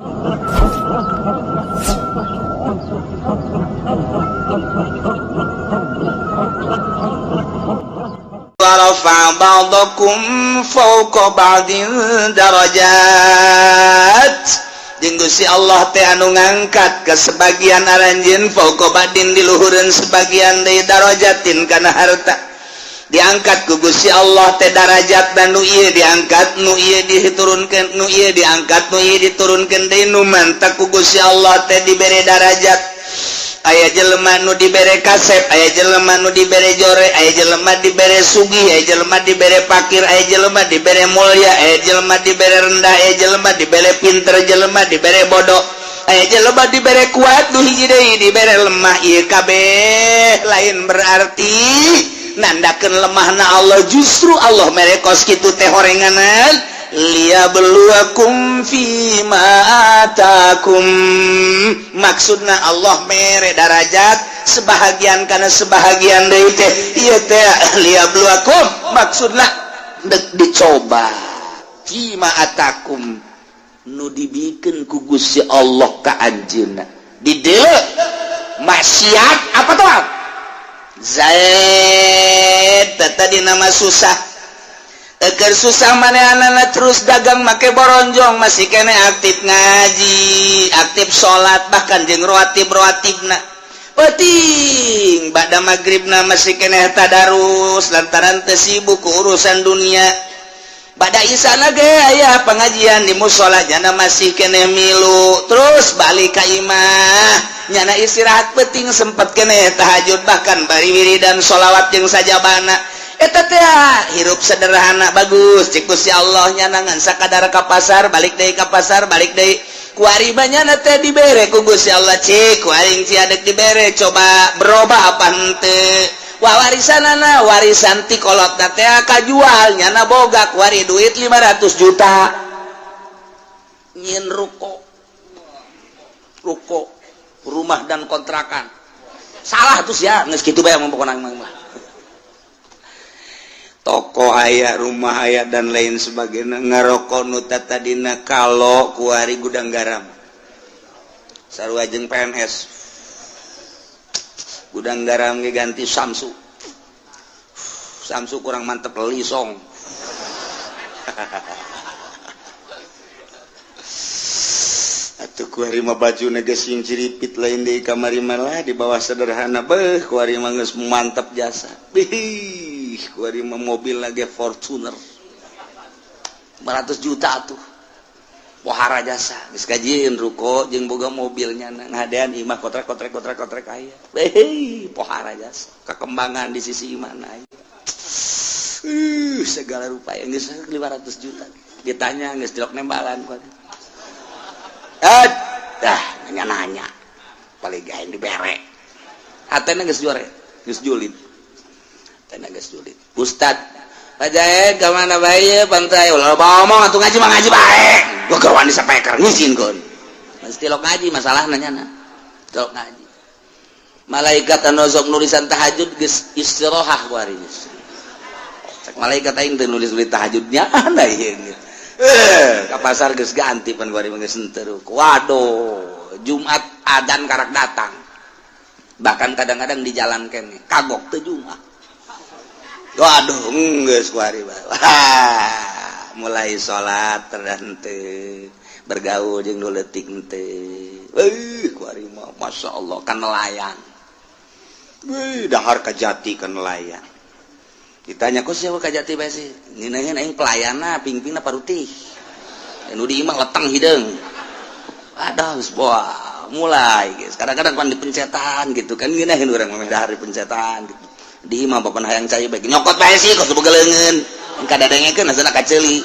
Rafa ba'dakum fawqa ba'din darajat, jeung Gusti Allah teh anu ngangkat ke sebagian aranjeun, fawqa ba'din di luhureun sebagian deui, darajatin kana harta. Diangkat ku Gusti Allah teh darajat, dan nu ieu diangkat, nu ieu diturunkeun, nu ieu diangkat, nu ieu diturunkeun deui. Nu mantak ku Gusti Allah teh dibere darajat, aya jelema nu dibere kasep, aya jelema nu dibere jore, aya jelema dibere sugih, aya jelema dibere pakir, aya jelema dibere mulia, aya jelema dibere rendah, aya jelema dibere pinter, jelema dibere bodoh, aya jelema dibere kuat, nu hiji deui dibere lemah. Ieu kabeh lain berarti nandakeun lemahna Allah, justru Allah mere kos kitu teh horenganan liyabluwakum fima atakum. Maksudna Allah mere darajat sebahagian karena sebahagian deui teh ieu teh liyabluwakum, maksudna dek dicoba, fima atakum, nu dibikeun ku Gusti Allah ka anjeunna. Di dieu maksiat apa tuh? Zaid tadi nama susah. Eker susah manehna terus dagang make boronjong, masih kene aktif ngaji, aktif salat, bahkan jeung rawatib rawatibna. Penting ba'da maghribna masih kene tadarus lantaran teu sibuk ku urusan dunia. Ba'da isana ge aya pengajian di musola, nyana masih kene milu. Terus balik ka imah, nyana istirahat, penting sempet kene tahajud, bahkan bari wiridan sholawat jeung sajabana. Eta teh hirup sederhana bagus cek Gusti Allah. Nyana ngan sakadar ka pasar, balik deui, ka pasar, balik deui. Kuari nyana teh dibere ku Gusti Allah, cik ku aing sia dek dibere, coba berubah apa henteu. Wah, warisanana, warisan ti kolot teh kajual, nyana boga kuari duit 500 juta, nyieun ruko, ruko rumah dan kontrakan. Salah tuh ya, geus kitu bae pokona mah. Toko aya, rumah aya, dan lain sebagainya. Ngarokok nu tadina kalau kuari Gudang Garam, sarua jeung PNS. Gudang Garam ge ganti Samsu. Samsu kurang mantep, Lisong. Atuh kuari mah baju geus sing ciripit, lain di kamari malah di bawah sederhana. Beuh, kuari mah geus mantep jasa. Bih, kuari mah mobil lagi Fortuner 500 juta tuh, pohara jasa. Geus kajieun ruko jeung boga mobilnya, ngadean imah kotrek kotrek kotrek kotrek aya. Beuh, pohara jasa, kekembangan di sisi mana aya. Segala rupa yang geus 500 juta ditanya geus dilok nembalan kuari. Eh, dah nanya-nanya paling gaeng dibere hatena geus juare, geus julid, hatena geus julid. Ustad Pak Jaed ka mana bae pantai ulah ngomong atuh, ngaji mah ngaji bae. Gua gawan di sapeker ngizinkeun mesti lok ngaji. Masalah nanya na lok ngaji, malaikat anu sok nulisan tahajud geus istirahat kuari. Cek malaikat, aing teu nulis-nulis tahajudnya anda ieu. Eh, ka pasar geus ganti pan kuari mah, geus henteu. Waduh, Jumat adan karak datang, bahkan kadang-kadang di jalan kene kagok teu Jumat. Waduh, geus kuari. Wah, mulai salat terhenteu, bergaul jeung nu leutik henteu. Euy, kuari mah Masya Allah kan nelayan. Wih, dahar kajati kan nelayan. Ditanya, kok siapa kajati bae sih? Ngeunaheun aing pelayana, pingpingna parutih. Nu di imah leteng hideung. Aduh, geus wah, mulai guys. Kadang-kadang kan dipencetan gitu kan, ngeunaheun urang mah dahar dipencetan gitu. Di imah bapak hayang cai bae, nyokot bae sih kos boga leungeun. Kadadengekeun asana kaceuli.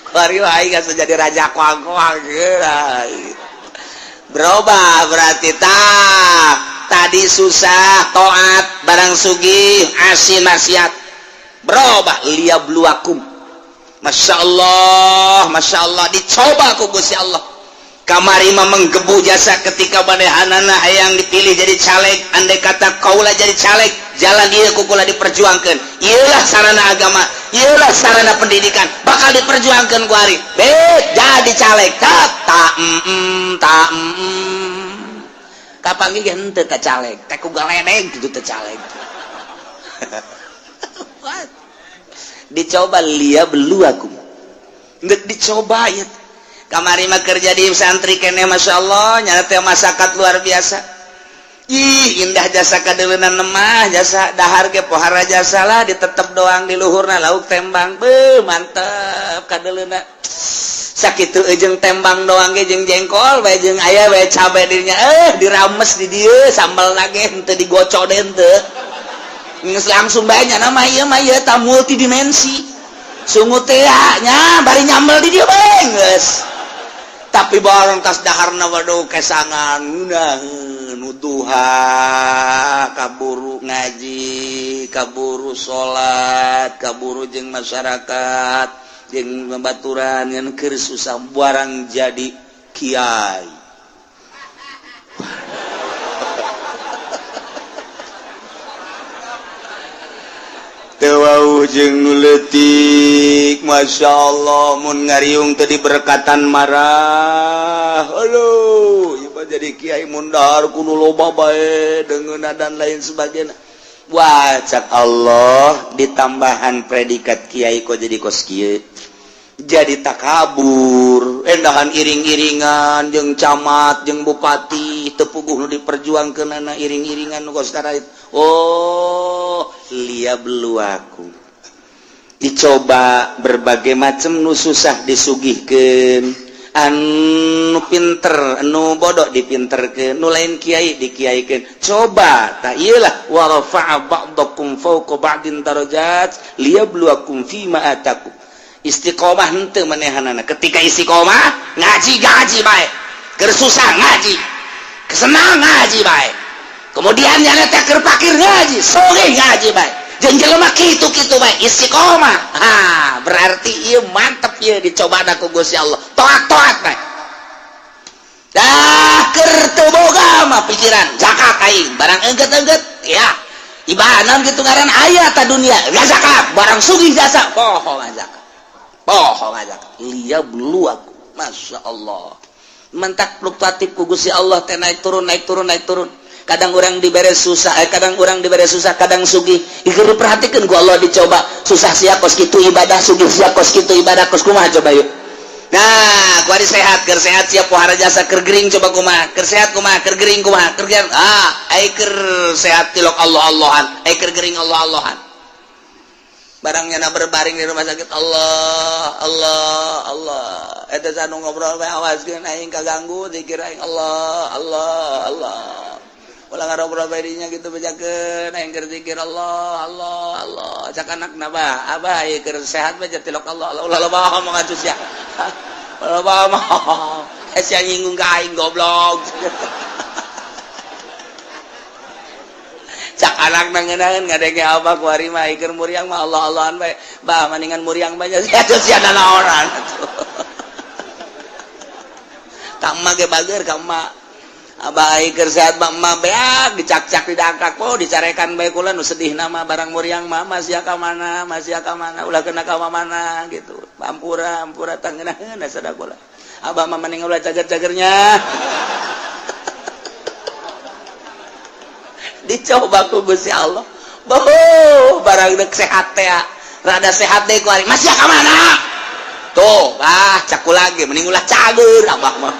Kuari mah aing geus jadi raja koang-koang. Berubah berarti tak tadi susah toat, barang sugih asin maksiat. Berubah liyabluwakum. Masya Allah, Masya Allah, dicoba ku Gusti Allah. Kamari mah menggebu jasa ketika manehanana hayang dipilih jadi caleg. Andai kata kaula jadi caleg, jalan ieu ku kula diperjuangkan, iyalah sarana agama, iyalah sarana pendidikan, bakal diperjuangkan ku ari bet jadi caleg. Tak tak tak kapanggih ge henteu ka caleg teh ku galedeg gitu teh caleg. Dicoba, liyabluwakum, ndek dicoba ya. Kamari mah kerja di santri kene, Masya Allah, nyata teh masyarakat luar biasa. Ih, indah jasa kadeuleunan mah, jasa dahar ge pohara jasa lah, ditetep doang di luhurna lauk tembang. Beuh, mantep kadeuleuna. Sakitu jeung tembang doang ge, jeung jengkol bae, jeung aya bae cabe dirinya, dirames di dieu sambal ge henteu digocok deh, henteu. Geus langsung bae nya nama ieu mah, ieu ta multidimensi. Sungut teh nya bari nyambel di dieu bae geus. Tapi barang tas daharna, waduh, kesangan ngeunaheun nuduha, kaburu ngaji, kaburu salat, kaburu jeung masyarakat, jeung babaturan, ngan keur susah barang jadi kiai. Teu jeung nu leutik, Masya Allah, mun ngariung tadi berkatan marah. Aduh, ieu mah jadi kiai mundar kudu loba bae deungeunna dan lain sebagainya. Wah, cak Allah, ditambahan predikat kiai kok jadi kos kieu, jadi takabur, endahan iring-iringan jeung camat jeung bupati, teu puguh nu diperjuangkeunana iring-iringan nu kos karait. Oh, liyabluwakum, dicoba berbagai macam, nu susah disugihkeun, anu pinter, anu bodoh dipinterkeun, nu lain kiai dikiaikeun. Coba tak iyalah, wa rafa'a ba'dakum fawqa ba'din darajat liyabluwakum fima atakum. Istiqomah henteu manehanana? Ketika istiqomah ngaji, ngaji bae, keur susah ngaji, kesenang ngaji bae, kemudian nyana teh keur pakir ngaji, sugih ngaji bae, jeung jelema kitu-kitu bae istiqomah. Ha, berarti ieu mantep, ieu dicoba ku Gusti Allah, toat-toat bae. Dah keur teu boga mah pikiran zakat aing, barang engget-engget ya ibadah gitu, ngaran aya ta dunia ya zakat, barang sugih jasa poho zakat, poho zakat. Liyabluwakum, Masya Allah, mentak fluktuatif ku Gusti Allah teh, naik turun, naik turun, naik turun. Kadang orang dibere susah, kadang orang dibere susah, kadang sugih. Ieu diperhatikan ku Allah, dicoba susah sia kos kitu ibadah, sugih sia kos kitu ibadah, kos kumaha coba yuk. Nah, kuari sehat, keur sehat siap pohara jasa, keur gering coba kumaha, keur sehat kumaha, keur gering kumaha, keur gering, ah, ai keur sehat tilok Allah Allahan, ai keur gering Allah Allahan. Barangnya na berbaring di rumah sakit, Allah Allah Allah. Eta sanu ngobrol bae, awaskeun aing kaganggu zikir aing, Allah Allah Allah. Ulah ngarobrol bae dinya gitu, bejakeun aing keur zikir Allah Allah Allah. Cak anakna, "Bah, abah ieu keur sehat bae tilok Allah Allah." Ulah loba ngomong atuh sia. Ulah loba ngomong. Eh, sia nyinggung ka aing, goblok. Cak anak ngeunaan ngadenge abah kuari mah keur muriang mah Allah Allahan bae. Bah, mendingan muriang bae sia atuh, sia nanaonan atuh. Ka emak ge bager ka emak. Abah ai keur sehat mah emak beak dicakcak, didangkak, oh, dicarekan bae kula. Nu sedih nama barang muriang mah, masih ka mana, masih ka mana, ulah kena ka mana gitu. Ampura, ampura, tangeunaheun sada kula. Abah mah mending ulah cager-cagernya. Dicoba ku Gusti Allah. Boh, barang dek sehat teh, rada sehat deh ku ari. Masih ka mana? Tuh, ah, caku lagi mending ulah cager abah mah.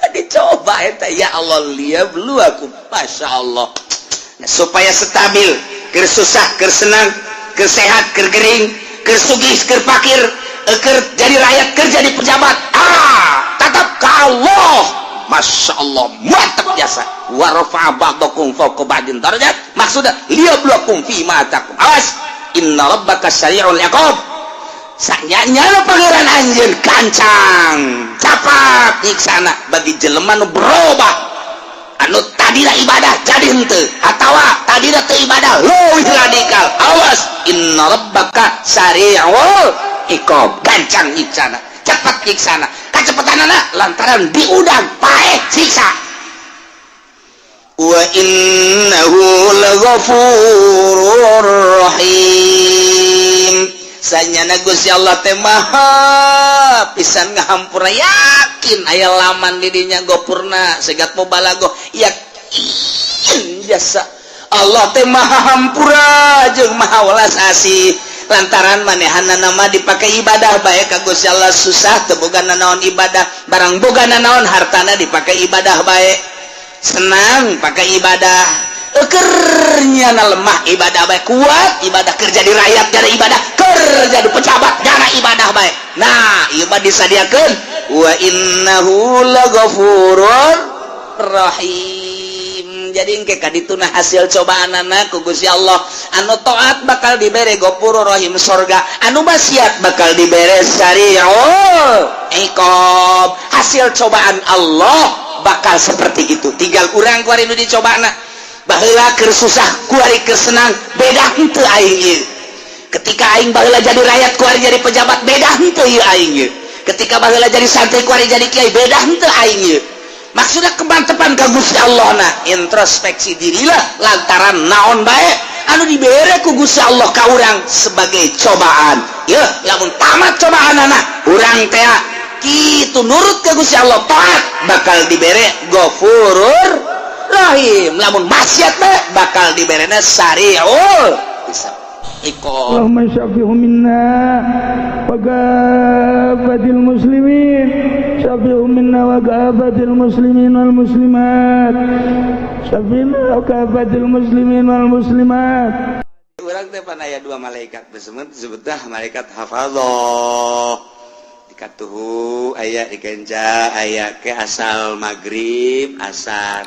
Dicoba eta, ya Allah, liyabluwakum, Masya Allah. Nah, supaya stabil, keur susah, keur senang, keur sehat, keur gering, keur sugih, keur pakir, keur jadi rakyat, keur jadi pejabat, ah, tetap ke Allah. Masya Allah, mantap jasa. Wa rafa'a ba'dakum fawqa ba'din darajat, maksudnya liyabluwakum fi ma atakum. Awas, inna rabbaka sari'ul iqab. Sanyanya Pangeran anjeun gancang capat nyiksana bagi jelema nu berubah, anu tadina ibadah jadi henteu, atawa tadina teu ibadah leuwih radikal. Awas, inna rabbaka sari'ul iqab, gancang nyiksana. Cepet nyiksana, kacepetanana lantaran diudang paeh siksa. Wa innahu laghafurur rahim. Sanyana Gusti Allah teh maha pisan ngahampura. Yakin aya laman di dinya gopurna segat mubalaghah, yakin jasa Allah teh maha hampura jeung maha welas asih, lantaran manehana nama dipakai ibadah bae ka Gusti Allah. Susah teu boga nanaon, ibadah. Barang boga nanaon, hartana dipakai ibadah bae. Senang, pakai ibadah. Ekernya na lemah, ibadah bae. Kuat, ibadah. Kerja di rakyat jadi ibadah, kerja di pejabat jana ibadah bae. Nah, ieu mah disadiakeun wa innahu laghafurur rahim. Jadi engke kadituna hasil cobaan anak ku Gusti Allah. Anu taat bakal dibere Ghafurur Rahim, sorga. Anu maksiat bakal dibere sari'ul iqab. Hasil cobaan Allah bakal seperti itu. Tinggal urang kuari nu dicobana. Baheula keur susah, kuari keur senang, beda henteu aing ieu? Ketika aing baheula jadi rakyat, kuari jadi pejabat, beda henteu ieu aing ieu? Ketika baheula jadi santri, kuari jadi kiai, beda henteu aing ieu? Maksudnya kemantepan ka Gusti Allah. Nah, introspeksi dirilah, lantaran naon bae anu dibere ku Gusti Allah ka urang sebagai cobaan ya. Lamun tamat cobaan anak urang teh kitu, nurut ke Gusti Allah, taat, bakal dibere Ghafurur Rahim. Lamun maksiat bae, bakal diberena sariul hisab, iqab. اللهم شفه منا وكافة المسلمين، شفه منا وكافة المسلمين والمسلمات، شفنا وكافة المسلمين والمسلمات. Urang teh pan aya dua malaikat disebut, disebutlah malaikat hafadzah. Dikatuhu aya di kenca, aya ke asal maghrib asar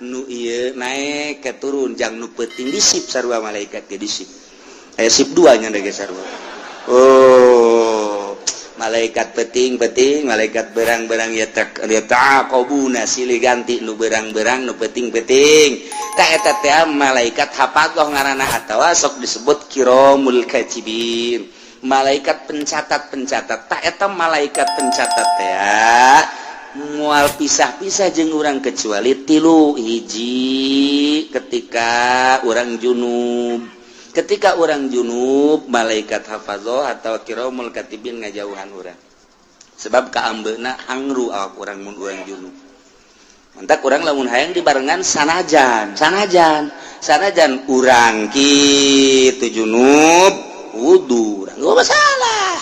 nu ieu naik ke turun jang nu peuting di sip sarua. Malaikat ge di sip, aya sip dua nya ge sarua. Oh, malaikat peting-peting, malaikat berang-berang ya, tak ya taqabuna, silih ganti nu berang-berang, nu peting-peting. Tak eta teh malaikat hafadzah ngaranna atawa sok disebut kiramul katibin, malaikat pencatat-pencatat. Tak eta malaikat pencatat teh mual pisah-pisah jeung urang kecuali tilu hiji: ketika urang junub. Ketika urang junub, malaikat hafadzah atau kiramul katibin ngajauhan urang, sebab kaambeuna hangru awak urang mun urang junub. Mantak urang lamun hayang dibarengan, sanajan sanajan sanajan urang kitu junub, wudu urang gak masalah.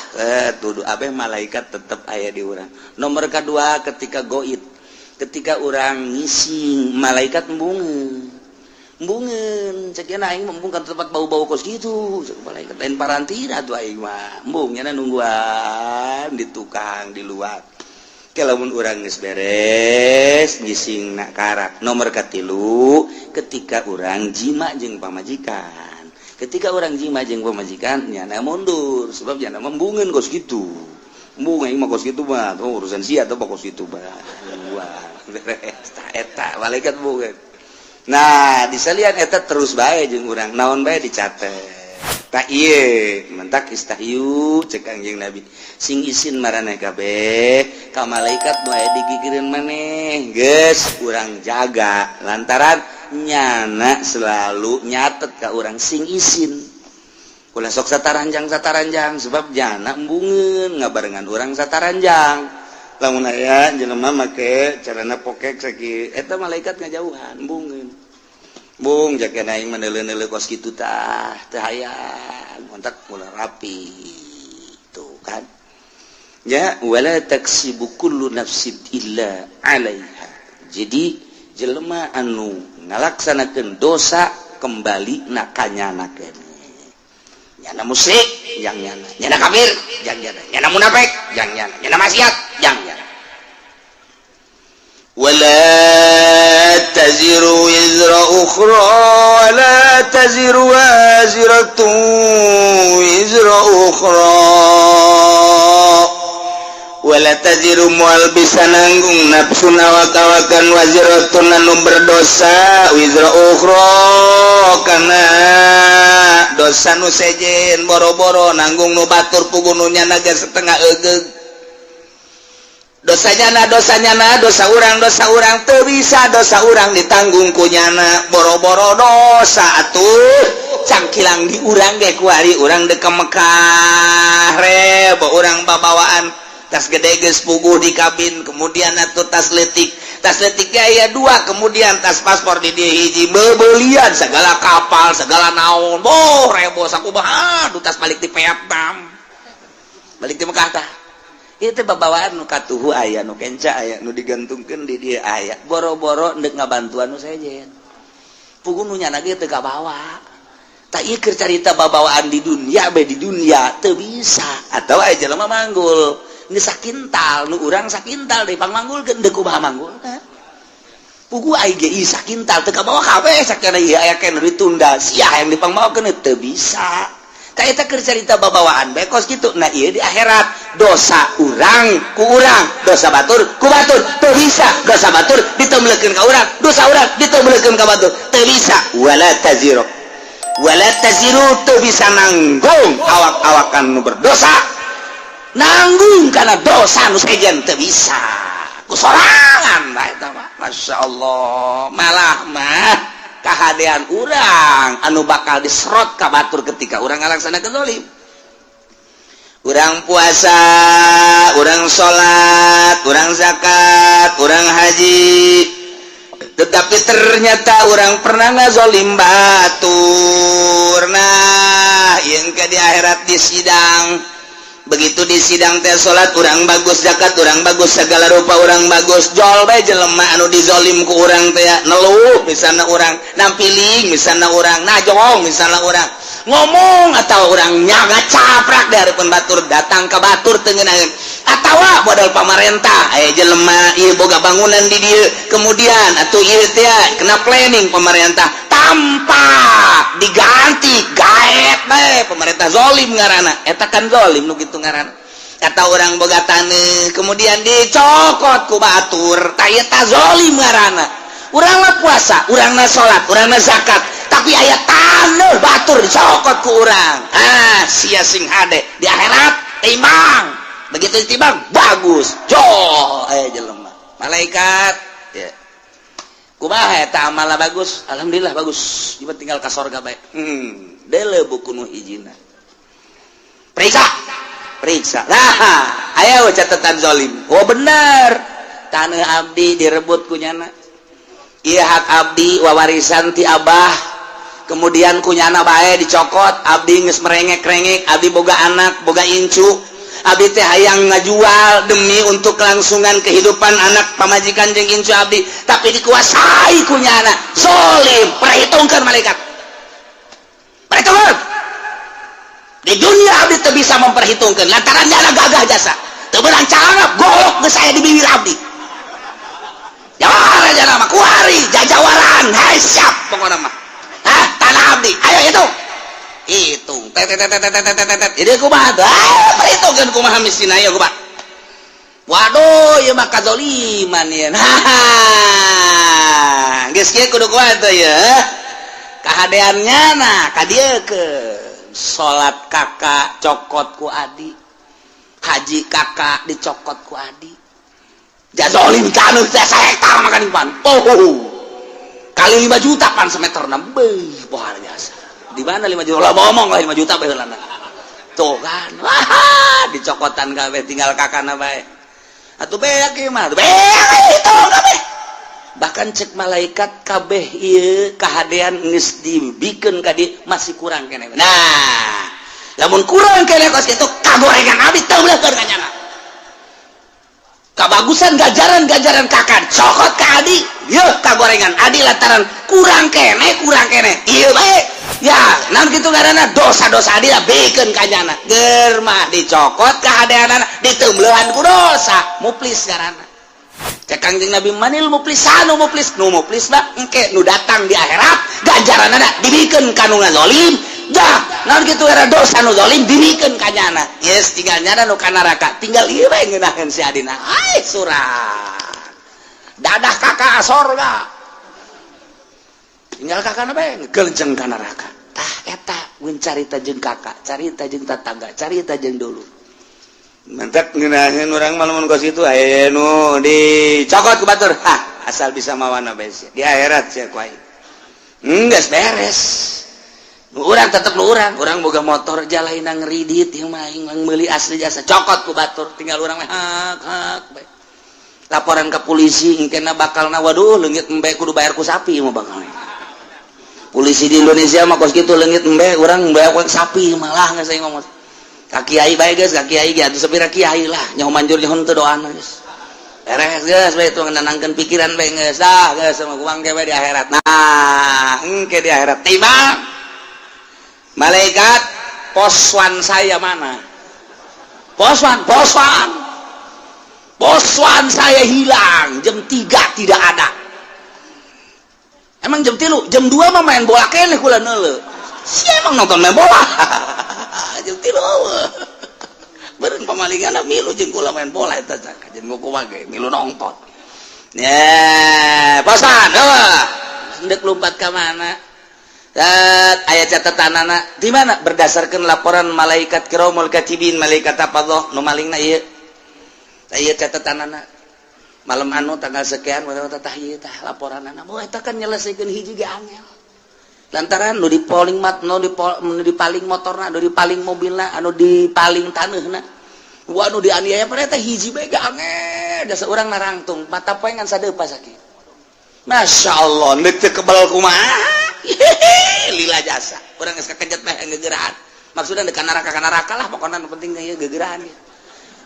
Tuduh abeh malaikat tetep aya di urang. Nomor kedua, ketika goib, ketika urang ngising, malaikat embungeun embungeun. Cek aing embung kan tempat bau-bau kos gitu. Cek malaikat, lain parantina tuh aing mah embung, nyana nungguan di tukang di luar. Lamun urang geus beres ngising nak karak. Nomor katilu, ketika urang jima jeung pamajikan. Ketika urang jima jeung pamajikan, nyana mundur, sebab nyana embungeun kos gitu. Embung aing mah kos gitu mah. Oh, urusan sia atau kos gitu mah. Wah, beres eta malaikat embungeun. Nah, disalian eta terus bae jeung urang, naon bae dicatet. Tak ieu mentak istahyu cek Kangjeng Nabi, sing isin maraneh kabeh ka malaikat nu aya digigireun maneh. Geus urang jaga, lantaran nyana selalu nyatet ka urang. Sing isin, ulah sok sataranjang sataranjang, sebab jana embungeun ngabarengan urang sataranjang. Lamun aya jelema make celana pokek sakieu, eta malaikat ngajauhan, embungeun. Bung jaga aing meneule-neule kos kitu tah teu hayang kontak, mulai rapi tuh kan ya. Wala taksibu kullu nafsin illa 'alaiha. Jadi jelema anu ngalaksanakeun dosa, kembali na kanyana keneh. Nyana musyrik jang nyana, nyana kafir jang nyana, nyana munafik jang nyana, nyana maksiat jang nyana. ولا تزر وزر أخرى ولا تزر وازرة وزر أخرى. ولا تزر moal bisa nanggung nafsun awak-awakan, waziratun anu berdosa, wizra ukhra kana dosa nu sejen. Boro-boro nanggung nu batur, puguh nu nyana ge setengah egeug. Dosa nyana, dosa nyana, dosa urang, dosa urang, teu bisa dosa urang ditanggung ku nyana. Boro-boro dosa atuh, cangkilang di urang ge. Kuari urang dek ke Mekah, rebo urang babawaan tas gede geus puguh di kabin. Kemudian atuh tas letik, tas letik aya dua, kemudian tas paspor di dieu hiji, bebelian segala kapal, segala naon. Boh, rebo sakumaha. Aduh, tas balik di Vietnam, balik di Mekah. Tah, itu babawaan nu katuhu aya, nu kenca aya, nu digantungkeun di dieu aya. Boro-boro ndek ngabantuan nu sejen, puguh nu nyana ge teu kabawa. Tak, ieu keur carita babawaan di dunia bae. Di dunia teu bisa. Atau aya jelema manggul geus sakintal, nu urang sakintal deui pangmanggulkeun, deuk kumaha manggulna? Puguh aing ge ieu sakintal teu kabawa kabeh. Sakana ieu aya keneh ditunda, sia yang dipangmawakeun teu bisa. Eta keur carita babawaan bae kos kitu. Nah, ieu di akhirat dosa urang ku urang, dosa batur ku batur. Teu bisa dosa batur ditemblekeun ka urang, dosa urang ditemblekeun ka batur, teu bisa. Wala taziru, wala taziru, teu bisa nanggung awak-awakan nu berdosa, nanggung karena dosa nu sejen teu bisa ku sorangan. Nah, eta mah Masya Allah, malah mah kahadean urang anu bakal diserot ka batur ketika urang ngalaksanakeun zalim. Urang puasa, urang salat, urang zakat, urang haji, tetapi ternyata urang pernah ngazolim batur. Nah, yang ke di akhirat di sidang, begitu di sidang teh salat urang bagus, zakat urang bagus, segala rupa urang bagus. Jol bae jelema anu dizolim ku urang teh neluh, misalnya urang nampiling, misalnya urang najong, misalnya urang ngomong atau urang nyaga caprak dari pun batur, datang ke batur tengenaheun. Atawa modal pamarentah, aya jelema ieu boga bangunan di dieu, kemudian atuh ieu teh kena planning pemerintah tanpa diganti, gaet bae pemerintah, zolim ngaranna eta kan, zolim nu kitu ngaranna. Kata orang boga taneuh, kemudian dicokot ku batur, tah eta zolim ngaranna. Urang mah puasa, urang na salat, urang na zakat, tapi aya taneuh batur dicokot ku urang. Ah, sia sing hade di akhirat timbang. Begitu ditimbang bagus, jol aya jelema malaikat ya, kumaha eta amalna? Bagus, alhamdulillah bagus, ieu tinggal ka sorga bae. Deuleu buku nu hijina, periksa, periksa lah, aya catatan zolim. Oh, bener, tanah abdi direbut ku nyana. Iya, hak abdi wawarisan ti abah, kemudian ku nyana bae dicokot. Abdi geus merengek-rengek, abdi boga anak, boga incu, abdi teh hayang ngajual demi untuk kelangsungan kehidupan anak, pamajikan jeung incu abdi, tapi dikuasai ku nyana, zolim. Perhitungkan malaikat, perhitungkan. Di dunia abdi teu bisa memperhitungkan lantaran nyana gagah jasa, teu beunang carana golok geus aya di bibir abdi. Jawara aja nama kuari jajawaran. Hai, siap pokoknya mah. Hah, tanah abdi ayo hitung, hitung, tet tet tet tet tet tet tet. Jadi kumaha tuh? Ah, perhitungkeun kumaha mistina ya, kumaha? Waduh, ieu mah kazoliman ieu. Haha, geus kieu kudu kumaha tuh ya kahadeannya? Nah, ka dieu ke salat kakak cokot ku adi, haji kakak dicokot ku adi, jazolim taneuh teh sahektar makan pan. Oh, kali 5 juta pan semeter beuh, luar biasa. Di mana 5 juta lah, ngomong lah 5 juta bae heulana. Tuh kan, wah, dicokotan kabeh, tinggal kakana bae. Atuh beak ieu mah, beak itu kabeh. Bahkan cek malaikat, kabeh ieu kahadean geus dibikeun ka dieu, masih kurang keneh. Nah, lamun kurang keneh kos kitu, kagorengan abdi teu meuleukeun ka nyana. Kabagusan gajaran-gajaran kakak cokot ka adi, yeuh kagorengan adi lantaran kurang keneh, kurang keneh ieu bae ya. Naon kitu ngaranna? Dosa-dosa adi lah bikeun ka nyana. Ger mah dicokot kahadeanana, diteumbeuhan ku dosa, muflis ngaranna. Cek Kangjeng Nabi, manil muflisanu? Muflis, nu muflis mah engke nu datang di akhirat, ganjaranana dibikeun ka nu ngazolim. Dah, naon kitu era dosa nu zalim dibikeun ka nyana. Yes, tinggal nyana nu ka neraka, tinggal ieu bae ngeunaheun si adina. Ai surat dadah kakak sorga, tinggal kakak bae ngegelenceng ka neraka. Tah, eta mun carita jeung kakak, carita jeung tetangga, carita jeung dulu. Mantap ngeunaheun urang mah lamun kos kitu, aya nu dicokot ku batur. Hah, asal bisa mawana bae sia. Di akhirat sia ku aing. Geus beres. Nu urang tetep nu urang, urang boga motor jalaina ngeridit ieu mah aing meuli asli jasa cokot ku batur, tinggal urang mah hak hak bae. Laporan ke polisi engkena bakalna, waduh, leungit embe kudu bayar ku sapi mah bakal. Polisi di Indonesia mah kos kitu, leungit embe urang bayar ku sapi malah geus aing ngomong. Ka kiai bae geus, ka kiai ge atuh sapira kiai lah, nyaho manjur nyaho teu doana geus. Beres geus bae tuh, nenangkeun pikiran bae geus ah, geus sama kuang ge di akhirat. Nah, engke di akhirat tiba malaikat, "Poswan saya mana? Poswan, poswan, poswan saya hilang jam 3, tidak ada." "Emang jam 3?" "Jam 2 mah main bola keneh kula neuleu." Si emang nonton main bola jam 3 beureun pamalingan milu jeung kula main bola eta jeung kumaha ge milu nonton ya. "Poswan eueuh, ndek lompat ka mana?" Aya catatan anak di mana berdasarkan laporan malaikat kiromul katibin, malaikat apa loh nu malingna ieu. Ieu catatan anak malam anu tanggal sekian tah, ieu tah laporan anak. Oh, eta kan nyelesaikeun hiji ge angel, lantaran nu dipaling mat nu dipaling motorna, nu dipaling mobilna, anu dipaling taneuhna, wah, nu dianiaya pada eta hiji bae ge angel. Dasar urang narangtung mata poe ngan sadeupa sakit. Masya Allah, ndek teu kebal kumaha. Lila jasa urang geus kakejet mah geugerahan, maksudna deuk neraka ka neraka lah, pokokna nu penting ieu geugerahan ya.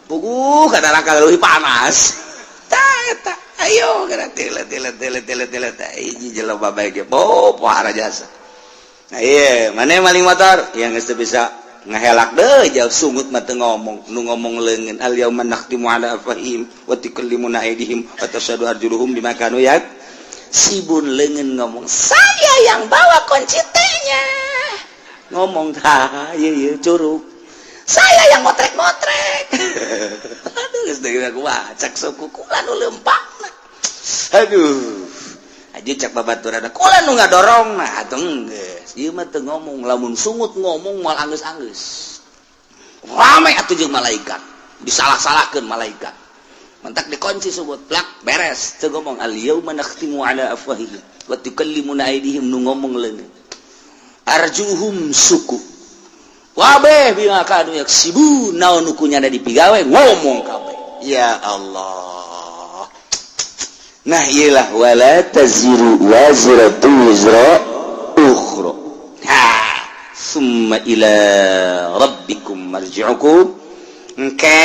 Puguh ka neraka leuwih panas. Tah eta, ayo geura tile tile tile tile tile tah hiji jelema bae ge bo pohara jasa. Nah, iya, mana maling motor yang geus teu bisa ngehelak deh jauh, sungut mah teu ngomong, nu ngomong leungeun. Al yauma nakhtimu ala afwahihim wa tukallimuna aydihim wa tashhadu arjuluhum bima kanu yaksibun. Leungeun ngomong, "Saya yang bawa kunci T-nya." Ngomong tah ieu ieu curug, "Saya yang motrek-motrek." Aduh, geus deui kumaha cak suku kula nu leumpangna. Aduh, aja cak babaturan kula nu ngadorong. Nah, atuh geus ieu mah teu ngomong, lamun sungut ngomong moal anggeus-anggeus. Rame atuh jeung malaikat, disalah-salahkeun malaikat, mentak dikunci sungut plak beres teu ngomong. Al yauma nakhtimu ala afwahihim wa tukallimuna aydihim, nu ngomong leungeun, arjuhum suku wabeh bima kanu yaksibun, naon nu kunyana dipigawe ngomong kabeh. Ya Allah. Nah, iyalah, wala taziru waziratu wizra ukhra. Ha, summa ila rabbikum marji'ukum, engke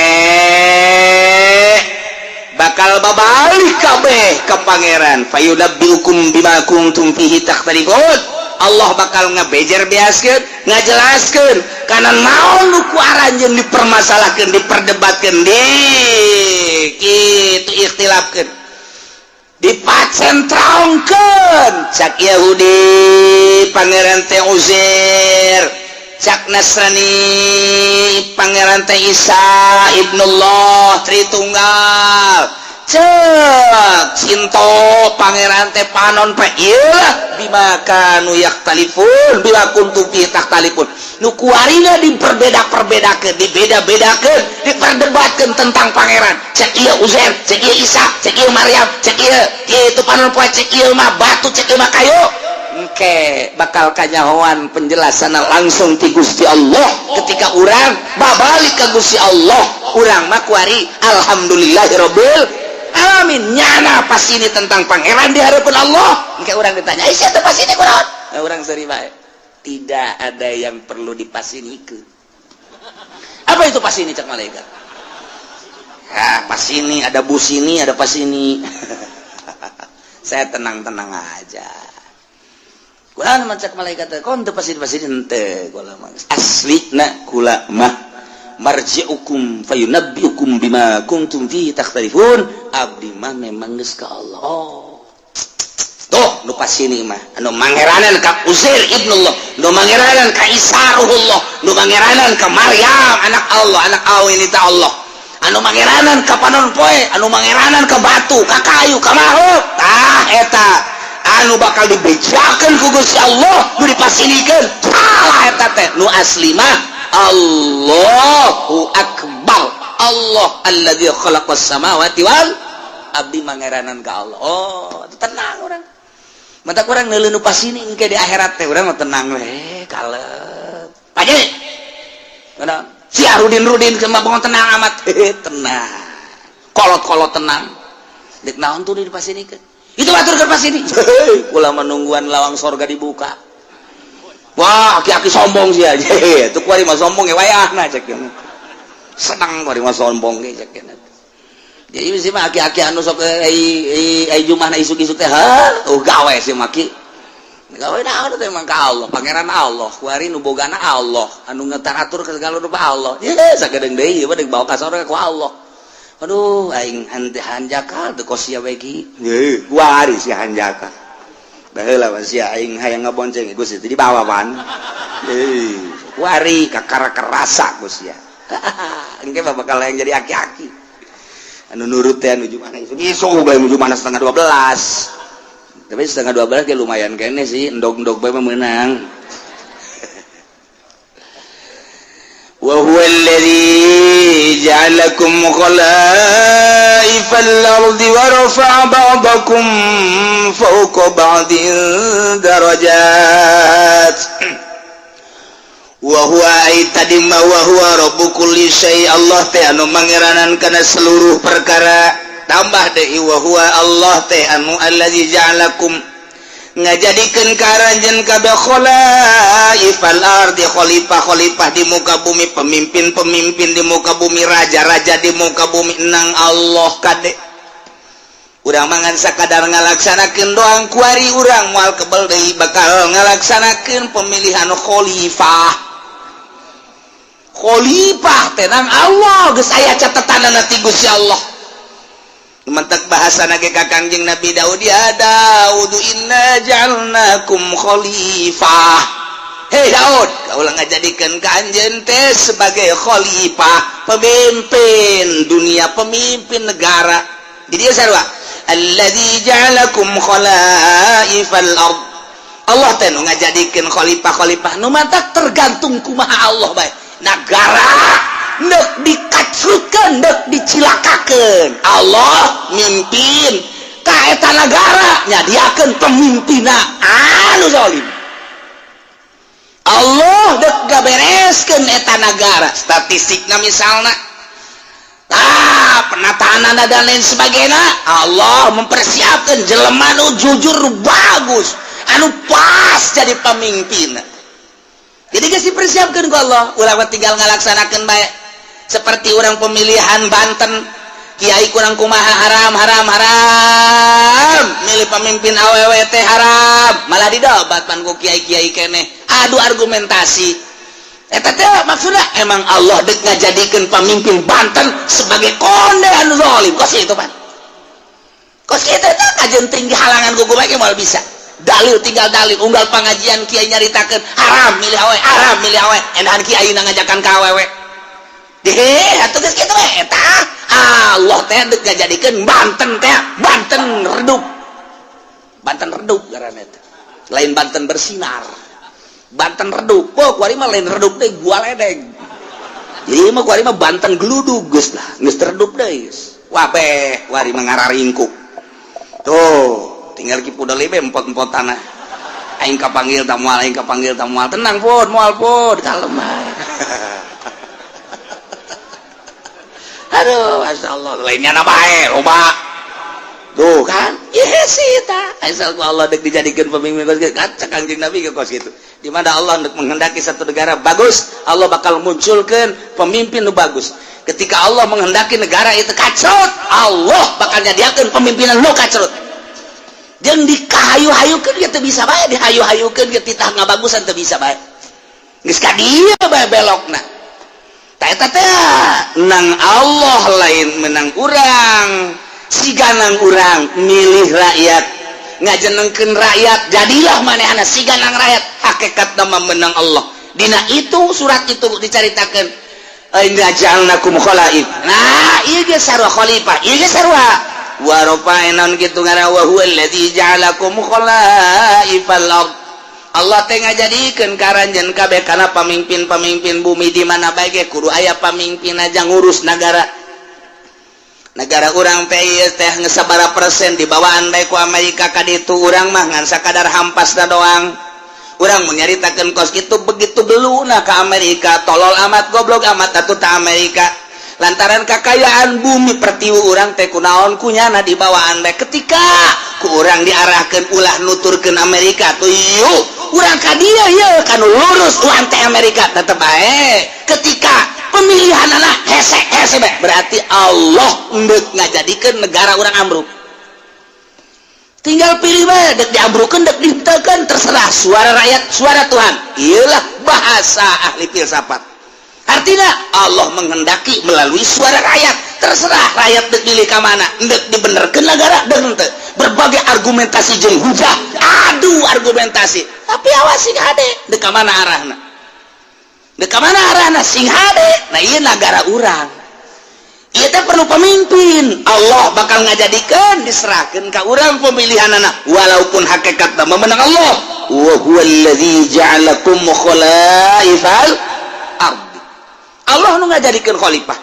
bakal babalik kabeh ke Pangeran. Fayunabbiukum bima kuntum fihi takhtalifun. Allah bakal ngebejer beaskeun, ngajelaskeun kana naon nu ku aranjeun dipermasalahkeun, diperdebatkeun, di kitu ikhtilafkeun, dipacentrongkeun. Cak Yahudi Pangeran teh Uzair, cak Nasrani Pangeran teh Isa Ibnullah Tritunggal, cek Sinto Pangeran teh panon pe. Iyalah, bima kanu yakhtalifun, bima kuntum fi takhtalifun, nu kuarina diperbeda-perbedakeun, dibeda-bedakeun, diperdebatkeun tentang Pangeran. Cek ieu Uzair, cek ieu Isa, cek ieu Maryam, cek ieu itu panon poe, cek ieu mah batu, cek ieu mah kayu. Engke bakal kanyahoan penjelasan langsung ti Gusti Allah ketika urang babalik ke Gusti Allah. Urang mah kuari alhamdulillahirabbil alamin, nyana pas ini tentang Pangeran di hadapan Allah. Engke urang ditanya, "Ih, siapa pas ini kunaon?" Nah, urang seri bae, tidak ada yang perlu dipasinikeun. "Apa itu pas ini?" cak malaikat. Ya, pas ini ada bus, ini ada pas ini. Saya tenang-tenang aja. Kula mah cak malaikat, kon teu pasti pasti henteu, kula mah asli na kula mah marji'ukum fayunabbiukum bima kuntum fihi takhtalifun. Abdi mah memang geus ka Allah. Oh. Tuh nu pasini mah anu mangeranan ka Uzair ibnullah, nu mangeranan ka Isa ruhullah, nu mangeranan ka Maryam anak Allah, anak awinita Allah, anu mangeranan ka panon poe, anu mangeranan ka batu, ka kayu, ka makhluk. Tah eta anu bakal dibejakeun ku Gusti Allah, nu dipasinikeun salah eta teh. Nu asli mah Allahu Akbar. Allah alladzi khalaqas samawati wal abdi mangeranan ka Allah. Oh, tenang urang. Mata kurang neuleuh nu pasini engke di akhirat teh urang mah tenang we, kalem. Paje. Kenapa? Si Arudin Rudin sama bangun tenang amat. Tenang. Kolot-kolot tenang. Dek naon tuh di pasini ke? Itu atur ke pasini. Kula menungguan lawang sorga dibuka. Wah, aki-aki sombong sih aja. Itu kuari mah sombong ya wayahna cek. Senang kuari mah sombong ge cek. Jadi sih mah aki-aki anu sok ai ai jumahna isuk-isuk teh, ha, oh gawe sih maki. Gawe naon teh emang ka Allah, pangeran Allah, kuari nu bogana Allah, anu ngetaratur ke segala rupa Allah. Ye, sagedeung deui ieu mah deuk bawa ka sorga ku Allah. Aduh, aing hanjakal teu kos sia we ki. Ye, kuari si hanjakal. Baheula mah sia aing hayang ngabonceng Gusti dibawa pan. Ye, kuari kakara kerasa ku sia. Engke mah bakal yang jadi aki-aki. Anu nurut teh anu jumana isuk isuk bae jumana 11:30. Tapi 11:30 ge lumayan kene sih, endog-endog bae mah meunang. Wa huwa alladhi ja'alakum khalaifal ardi wa rafa'a ba'dakum fawqa ba'din darajat. Wa huwa ay tadi ma wa huwa rabbu kulli syai, Allah teh anu mangeranan kana seluruh perkara. Tambah deui wa huwa Allah teh anu allazi ja'alakum ngajadikeun ka aranjeun kabeh khalaifal ardi, khalifah-khalifah di muka bumi, pemimpin-pemimpin di muka bumi, raja-raja di muka bumi nang Allah kade. Urang mangan sakadar ngalaksanakeun doang kuari urang moal kebel deui bakal ngalaksanakeun pemilihan khalifah. Khalifah teh nang Allah geus aya catetanana ti Gusti Allah. Mentak bahasa nage ka Kangjeng Nabi Daud, ya Daud inna ja'alnakum khalifah. Hei Daud, kaulah ngajadikeun ka anjeun teh sebagai khalifah, pemimpin dunia, pemimpin negara. Jadi dia sarua alladzi ja'alakum khalaifal ard. Allah teh nu ngajadikeun khalifah-khalifah nu mantak tergantung kumaha Allah bae. Negara ndek dikacrutkeun, ndek dicilakakeun, Allah mimpin ka eta nagara, nyadiakeun pemimpinna anu zalim. Allah dek gabereskeun eta nagara, statistikna misalna ah penataan dan lain sebagainya, Allah mempersiapkan jelema nu jujur, nu bagus, anu pas jadi pemimpin. Jadi geus dipersiapkan ku Allah, ulah tinggal ngalaksanakeun bae. Seperti orang pemilihan Banten, kiai kurang kumaha, haram haram haram milih pemimpin awewe teh haram, malah didobat pan ku kiai-kiai keneh adu argumentasi. Eta teh maksudnya emang Allah dek ngajadikeun pemimpin Banten sebagai konde anu zalim kos itu pan kos itu teh kajen tinggi halangan ku kumaha moal bisa dalil, tinggal dalil. Unggal pengajian kiai nyaritakeun haram milih awewe, haram milih awewe, endahan kiai ngajakan ka awewe deh atuh geus kitu we. Eta Allah teh dek ngajadikeun Banten teh Banten redup, Banten redup ngaranna teh lain Banten bersinar, Banten redup. Oh, kuari mah lain redup deh, gua ledeng. Jadi mah kuari mah Banten geludug geus lah, geus redup deui geus. Wabeh kuari mah ngararingkuk tuh, tinggal ki pudel be empot-empot tanah. Aing kapanggil ta moal, aing kapanggil ta moal. Tenang pun, moal pun, kalem bae. Aduh, masya Allah, lainnya na bae loba tuh kan. Yes sih ta asal ku Allah dek dijadikan pemimpin kos kitu. Kaca Kangjeng Nabi ke kos gitu. Di mana Allah untuk menghendaki satu negara bagus, Allah bakal munculkan pemimpin nu bagus. Ketika Allah menghendaki negara itu kacrut, Allah bakal nyadiakeun pemimpinan nu kacrut. Jeung dikahayu-hayukeun ge teu bisa bae, dihayu-hayukeun ge titah ngabagusan teu bisa bae. Geus ka dieu bae belokna. Ta eta teh nang Allah lain menang urang. Siganang urang milih rakyat, ngajenengkeun rakyat, jadilah manehna siganang rakyat. Hakikat nama menang Allah. Dina itu surat itu dicaritakeun inna ja'alnakum khalaif. Nah, ieu ge sarua khalifah, ieu ge sarua wa rafa'na kitu ngaran wa huwa allazi ja'alakum khalaifal ard. Allah teh ngajadikeun ka aranjeun kabeh kana pamimpin-pamimpin bumi. Di mana bae ge kudu aya pamimpin aja ngurus negara. Negara urang teh ieu teh geus sabaraha persen dibawaan bae ku Amerika ka ditu. Urang mah ngan sakadar hampasna doang. Urang mun nyaritakeun kos kitu, begitu beluna ka Amerika, tolol amat, goblok amat atuh ta Amerika, lantaran kakayaan bumi pertiwi urang teh kunaon kunyana dibawaan bae. Ketika ku urang diarahkan ulah nuturkeun Amerika tuh, yuk urang ka dieu, yeuh kanu lurus urang teh Amerika tetep bae. Ketika pemilihan anak hese hese bae, berarti Allah endek ngajadikeun negara urang ambruk. Tinggal pilih bae, dek diambrukeun, dek dihenteukeun, terserah. Suara rakyat suara Tuhan, iyalah bahasa ahli filsafat. Artinya Allah menghendaki melalui suara rakyat. Terserah rakyat dek pilih ka mana, dek dibenerkeun negara dek henteu. Berbagai argumentasi jeung hujah, adu argumentasi, tapi awas, sing hade dek ka mana arahna, dek ka mana arahna, sing hade. Nah, ieu negara urang ieu teh perlu pemimpin. Allah bakal ngajadikeun, diserahkeun ka urang pemilihan anak, walaupun hakikatna memenang Allah. Wa huwallazi ja'alakum khalaifal ardi. Allah nu ngajadikeun khalifah.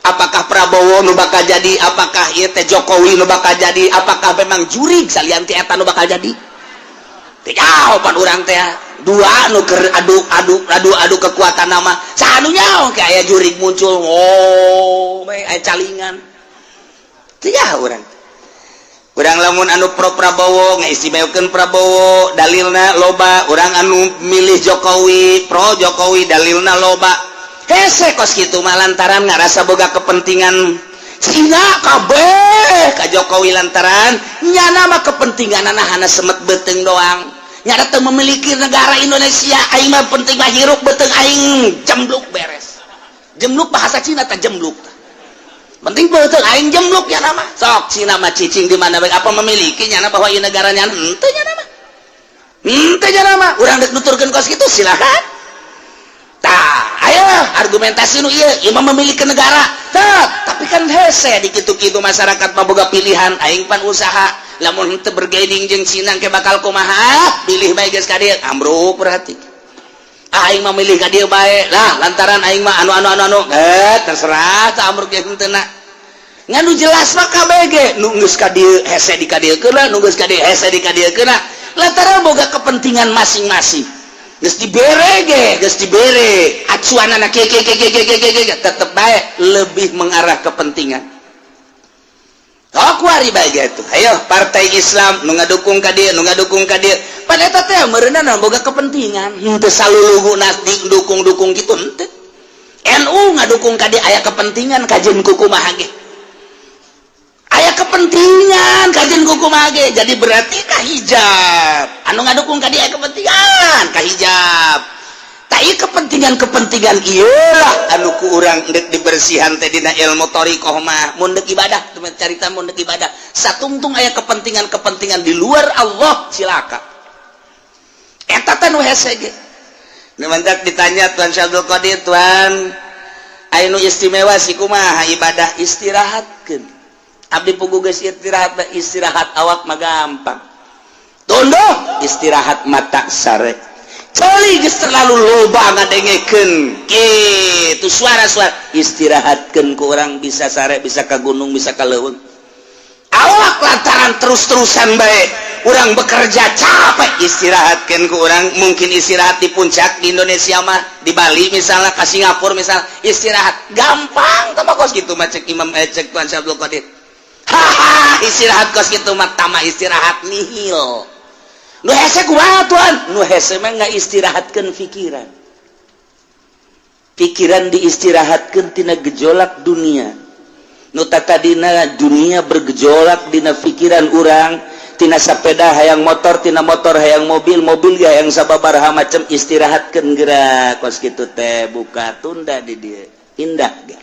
Apakah Prabowo nu bakal jadi, apakah ieu teh Jokowi nu bakal jadi, apakah memang jurig salian ti eta nu bakal jadi, teu jawaban urang teh. Dua nu keur adu adu adu adu kekuatan nama, saha nu nyaho kayak aya jurig muncul, oh aya calingan, teu nyaho urang. Urang lamun anu pro Prabowo ngaistimewakeun Prabowo, dalilna loba. Urang anu milih Jokowi, pro Jokowi, dalilna loba. Hese kos kitu mah lantaran ngarasa boga kepentingan. Cina kabeh ka Jokowi lantaran nyana mah kepentingan anak semet beuteung doang, nyana teu memiliki negara Indonesia. Aing mah penting mah hirup beuteung aing jembluk, beres. Jembluk bahasa Cina tak jembluk, penting beuteung aing jembluk ya nama. Sok Cina mah cicing di mana bae, apa memiliki nyana bahwa ieu negaranya? Henteu nyana mah, henteu nyana mah. Urang dek nuturkeun kos kitu silakan. Tah, ayo argumentasi nu ieu, ieu mah memiliki negara. Tah, tapi kan hese di kitu-kitu, masyarakat mah boga pilihan. Aing pan usaha, lamun henteu bergaining jeung Cina ke bakal kumaha? Pilih bae geus ka dieu, ambruk berarti. Aing mah milih ka dieu bae lah, lantaran aing mah anu anu anu anu, eh terserah tah ambruk ge henteu na. Ngan nu jelas mah KBG nu geus ka dieu hese di ka dieu keuna, nu geus ka dieu hese di ka dieu keuna, lantaran boga kepentingan masing-masing. Geus dibere ge, geus dibere acuanana kieu kieu kieu kieu kieu kieu, tetep bae lebih mengarah kepentingan. Oh, kuari bae gitu. Ayo partai Islam nu ngadukung ka dieu, nu ngadukung ka dieu. Pan eta teh meureunna boga kepentingan. Henteu saluluhuna dukung-dukung gitu henteu. NU ngadukung ka dieu aya kepentingan, kajeun kumaha ge. Aya kepentingan kajeun kumaha ge. Jadi berarti ka hijab. Anu ngadukung ka dieu aya kepentingan ka hijab. Tak ieu kepentingan-kepentingan ieulah anu ku urang dek dibersihan teh dina ilmu thariqah mah. Mun deuk ibadah, carita mun deuk ibadah satungtung aya kepentingan-kepentingan di luar Allah, cilaka. Eta teh nu hese ge. Nu mantak ditanya Tuan Syekh Abdul Qadir, "Tuan, aya nu istimewa sih kumaha ibadah?" "Istirahatkeun. Abdi puguh geus istirahat." Istirahat awak mah gampang, tunduh istirahat mata sare. Celi geus terlalu loba ngadengekeun kitu suara-suara, istirahatkeun ku urang bisa sare, bisa ka gunung, bisa ka leuweung awak, lantaran terus-terusan bae urang bekerja capek. Istirahatkan ku urang mungkin istirahat di puncak di Indonesia mah, di Bali misalnya, ke Singapura misalnya, istirahat gampang. Tambah kos gitu mah, cek Imam, cek Tuan Syekh Abdul Qadir, haha, istirahat kos gitu mah tama istirahat nihil. Nu hese kumaha, Tuan? Nu hese mah nggak istirahatkan pikiran, pikiran diistirahatkan tina gejolak dunia. Nu tadina dunia bergejolak dina pikiran urang, tina sepeda hayang motor, tina motor hayang mobil, mobil hayang sababaraha macam, istirahatkan gerak kos kitu teh, buka tunda di dia indah ge.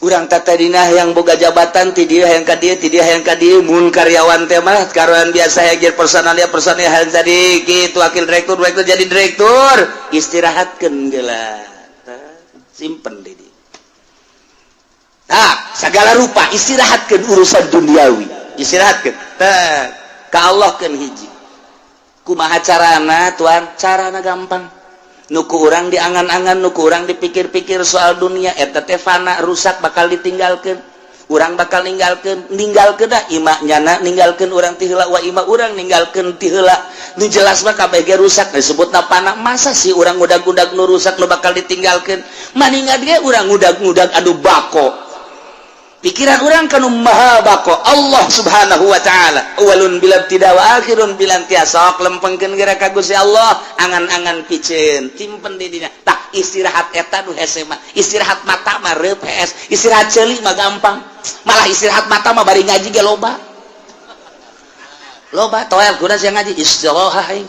Urang tadina yang boga jabatan, ti dieu hayang ka dieu, ti dieu hayang ka dieu. Mun karyawan teh mah karyawan biasa hayang jadi personalia, personalia hayang jadi kitu wakil direktur, direktur jadi direktur. Istirahatkeun geula, simpen di dieu. Nah, segala rupa istirahatkeun urusan duniawi, istirahatkeun teh ka Allah keun hiji. Kumaha carana, tuan? Carana gampang. Nu ku urang diangan-angan, nu ku urang dipikir-pikir soal dunia eta teh fana, rusak, bakal ditinggalkeun. Urang bakal ninggalkeun, ninggalkeun da imah nyana, ninggalkeun urang ti heula, wa imah urang ninggalkeun ti heula. Nu jelas mah kabeh ge rusak, disebutna fana. Masa sih urang ngudag-ngudag nu rusak, nu bakal ditinggalkeun? Maningan ge urang ngudag-ngudag anu bako. Pikiran urang kanu maha bako, Allah Subhanahu wa Ta'ala, awalun bila tidak wa akhirun bila intiha. Sok lempengkeun geura ka Gusti Allah, angan-angan piceun simpen di dinya. Tah, istirahat eta nu hese mah. Istirahat mata mah reup hees, istirahat ceuli mah gampang. Malah istirahat mata mah bari ngaji ge loba loba toel guna sia ngaji istirahat aing.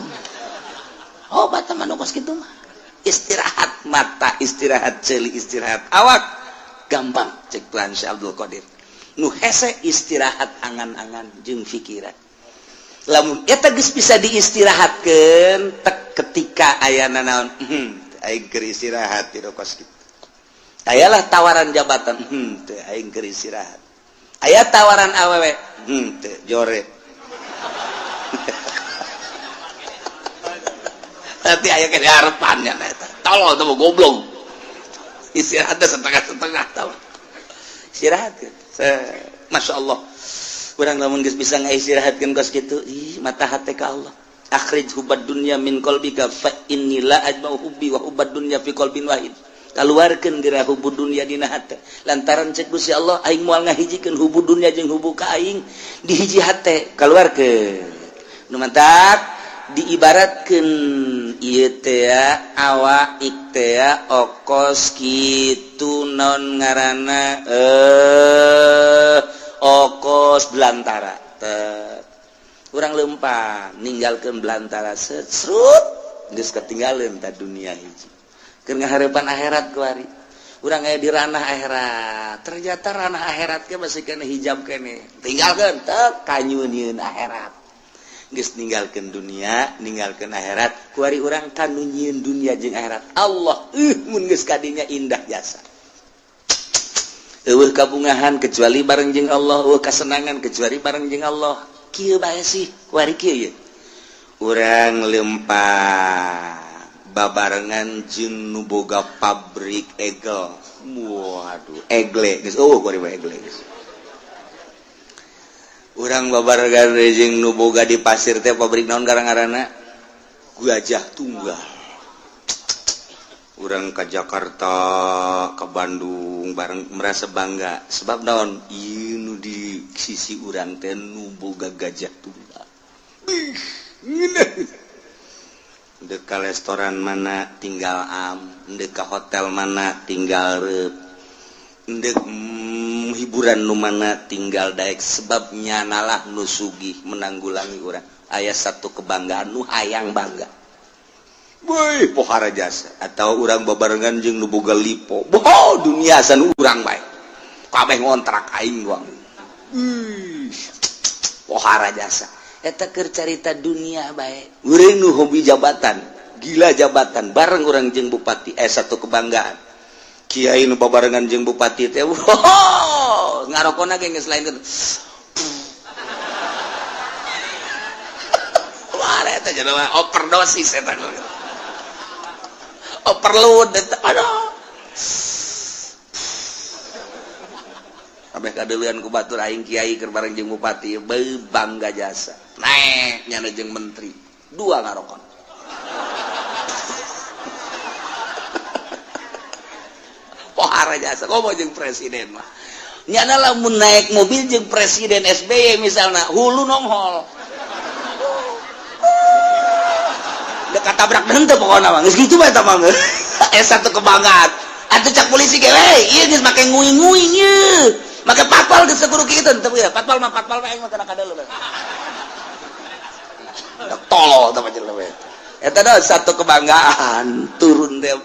Oh, bata mah nu kos kitu mah. Istirahat mata, istirahat ceuli, istirahat awak gampang cek Tuhan Syekh Abdul Qadir. Nu hese istirahat angan-angan jeung pikiran. Lamun eta geus bisa diistirahatkeun tek ketika ayana naon, aing keur istirahat di kos kitu. Ayalah tawaran jabatan, teu, aing keur istirahat. Aya tawaran awewe, teu, jore. Nanti aya ke harapannya eta. Tolol tuh, goblok. Istirahatnya setengah-setengah, tau. Istirahat kan. Masya Allah. Urang lamun geus bisa ngaistirahatkeun kos kitu, ih, mata hate ka Allah. Akhrij hubbad dunya min qalbika fa inni la ajma'u hubbi wa hubbad dunya fi qalbin wahid. Kaluarkeun geura hubbu dunya dina hate. Lantaran cek Gusti Allah, aing moal ngahijikeun hubbu dunya jeung hubbu ka aing di hiji hate. Kaluarkeun. Nu mantak diibaratkeun ieu teh awak teh okos kitu, non ngaranna okos belantara. Urang lempang ninggalkeun belantara, serut geus ketinggalan ta dunia hiji. Keur ngahareupan akhirat kuari. Urang aya di ranah akhirat. Ternyata ranah akhirat ge masih kena hijab kene. Tinggalkeun teh kanyunieun akhirat. Geus ninggalkeun dunia, ninggalkeun akhirat, kuari urang kanu nyieun dunia jeung akhirat. Allah, mun geus kadinya indah jasa. Eueuh kabungahan kecuali bareng jeung Allah, eueuh kasenangan kecuali bareng jeung Allah. Kieu bae sih, kuari kieu ye. Urang lempang babarengan jeung nu boga pabrik egel. Waduh, egle geus eueuh kuari mah, egle geus. Urang babarengan jeung nu boga di pasir teh pabrik naon ngaranna? Gajah Tunggal. Urang ke Jakarta, ke Bandung bareng merasa bangga sebab naon? Ieu nu di sisi urang teh nu boga Gajah Tunggal. Bih, ngeunah. Dek ka restoran mana tinggal am, dek ka hotel mana tinggal reup, dek hiburan nu mana tinggal daek, sebab nyanalah nu sugih menanggulangi urang. Aya satu kebanggaan nu hayang bangga. Woi, pohara jasa. Atau urang babarengan jeung nu boga lipo. Boh, dunia san urang bae. Kabeh ngontrak aing doang. Ih, pohara jasa. Eta keur carita dunia bae. Urang nu hobi jabatan, gila jabatan, bareng urang jeung bupati, satu kebanggaan. Kiai nu babarengan jeung bupati teh, wow, ngarokona ge geus lain kitu. Wah, eta jelema overdosis eta. Overload eta. Aduh. Kabeh kadeuleun ku batur, aing kiai keur bareng jeung bupati, beuh, bangga jasa. Naek nyana jeung menteri, dua ngarokon. Pohara jasa, komo jeung presiden mah. Nyana lamun naik mobil jeung presiden SBY misalna, hulu nonghol. Dekat tabrak henteu pokona mah. Geus kitu bae eta mah. Satu kebanggaan. Atuh cak polisi ge, we, ieu geus make nguing-nguing ieu. Make patpal geus kudu kitu teu ya. Patpal mah patpal bae aing mah kana kadeuleu. Tolol tah jelema eta. Eta dah satu kebanggaan turun teh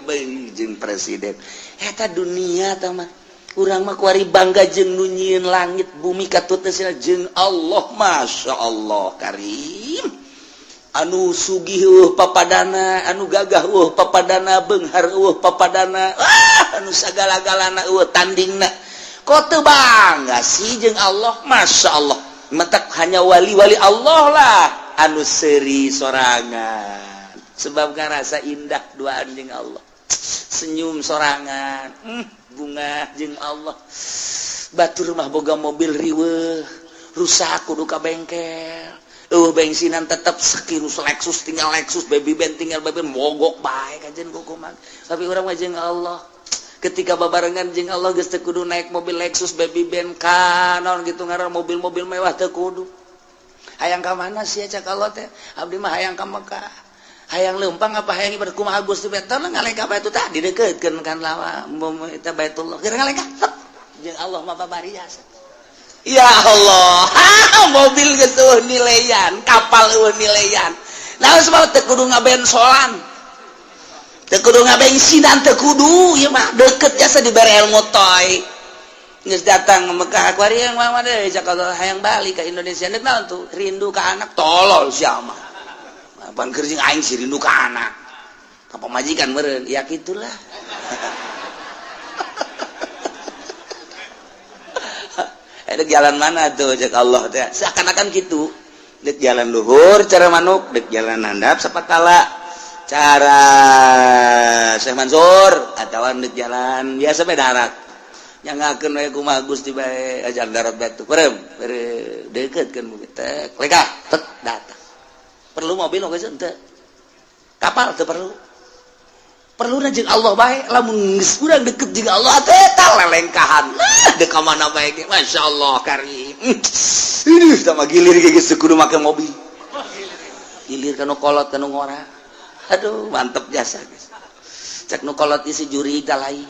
jeung presiden. Eta dunia tah mah. Urang mah kuari bangga jeung nu nyieun langit bumi katut teh jeung Allah, Masya Allah Karim. Anu sugih papadana, anu gagah papadana, beunghar papadana, anu sagala-galana tandingna. Kok teu bangga sih jeung Allah? Masya Allah. Mentak hanya wali-wali Allah lah. Anu seuri sorangan sebab ngarasa indah duaan jeung Allah, senyum sorangan, bungah jeung Allah. Batur mah boga mobil riweuh, rusak kudu ka bengkel, euweuh bensinan tetep sekirus Lexus tinggal Lexus, baby band tinggal baby band, mogok bae kajen kukuman. Tapi urang mah jeung Allah, ketika babarengan jeung Allah geus teu kudu naik mobil Lexus, baby band, kanon gitu ngaran mobil-mobil mewah teu kudu. Hayang ka mana sih cak Allah teh? Abdi mah hayang ka Mekah. Hayang leumpang apa hayang ibadah kumaha Gusti? Betul ngalengkah batu tadi deketkeun kan lawa eta Baitullah. Keur ngalengkah jeung Allah mah babari jasa. Ya Allah, ha, mobil geus euweuh nileyan, kapal euweuh nileyan. Nah, sebab teu kudu ngabensolan. Teu kudu ngabensinan, teu kudu ieu mah deket jasa dibere ilmu toy. Geus datang ke Mekah kuari yang mama deh cak Allah hayang balik ke Indonesia. Nek naon tuh? Rindu ka anak. Tolol sia mah. Apaan keur jeung aing sih rindu ka anak. Ka pamajikan meureun. Ya kitulah. Dek jalan mana tuh cek Allah teh? Seakan-akan gitu. Dek jalan luhur cara manuk, dek jalan handap sapatala cara Syekh Mansur, atawa dek jalan biasa bae darat. Nyangakeun we kumaha Gusti bae ajar darat batu. Perem, deketkeun tek lekah tek datang. Perlu mobil oge henteu? Kapal teu perlu. Perlu jeung Allah bae. Lamun geus urang deket jeung Allah teh eta lelengkahan. Nah, dek ka mana bae ge masyaallah karim. Ini sama gilir ge geus kudu make mobil. Gilir kanu kolot kanu ngora. Aduh, mantep jasa guys. Cek nu kolot isi juri tah lain.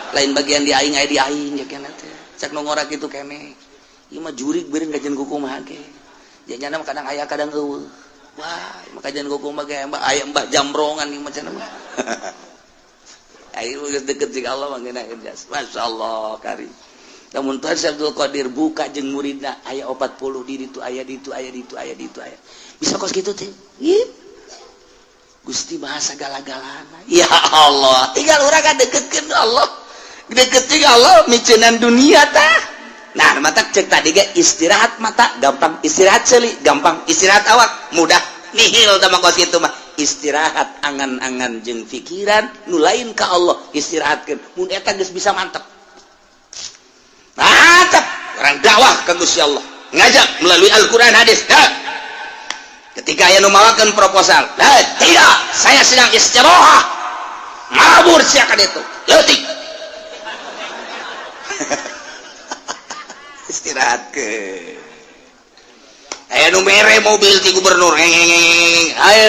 Lain bagian di aing aya di aing ya kana teh. Cek nu ngora kitu keneh. Ieu mah jurig beureun kajian kumaha ge. Janyana mah kadang aya kadang eueuh. Wah, maka jangan kumaha ge aya mbah jambrongan ieu macam mah. Ayo geus deket jeung Allah mah ngeunaheun jas. Masyaallah karim. Namun Tuhan Syekh Abdul Qadir buka jeung muridna aya 40 di ditu aya ditu aya ditu aya ditu aya. Bisa kos kitu teh. Gusti bahasa gala-galana. Ya Allah, tinggal urang ka deketkeun Allah. Deket jeung Allah miceunan dunia tah. Nah, mata cek tadi ge istirahat mata gampang, istirahat seuli gampang, istirahat awak mudah nihil tah mah kos kitu mah. Istirahat angan-angan jeung pikiran nu lain ka Allah istirahatkeun. Mun eta geus bisa mantep. Mantep orang dakwah ka Gusti Allah. Ngajak melalui Al-Qur'an hadis. Nah, ketika aya nu mawakeun proposal, nah, tidak, saya sedang istirahat. Mabur sia ka ditu. Leutik. Istirahat ke. Aya nu mere mobil ti gubernur. Ayo,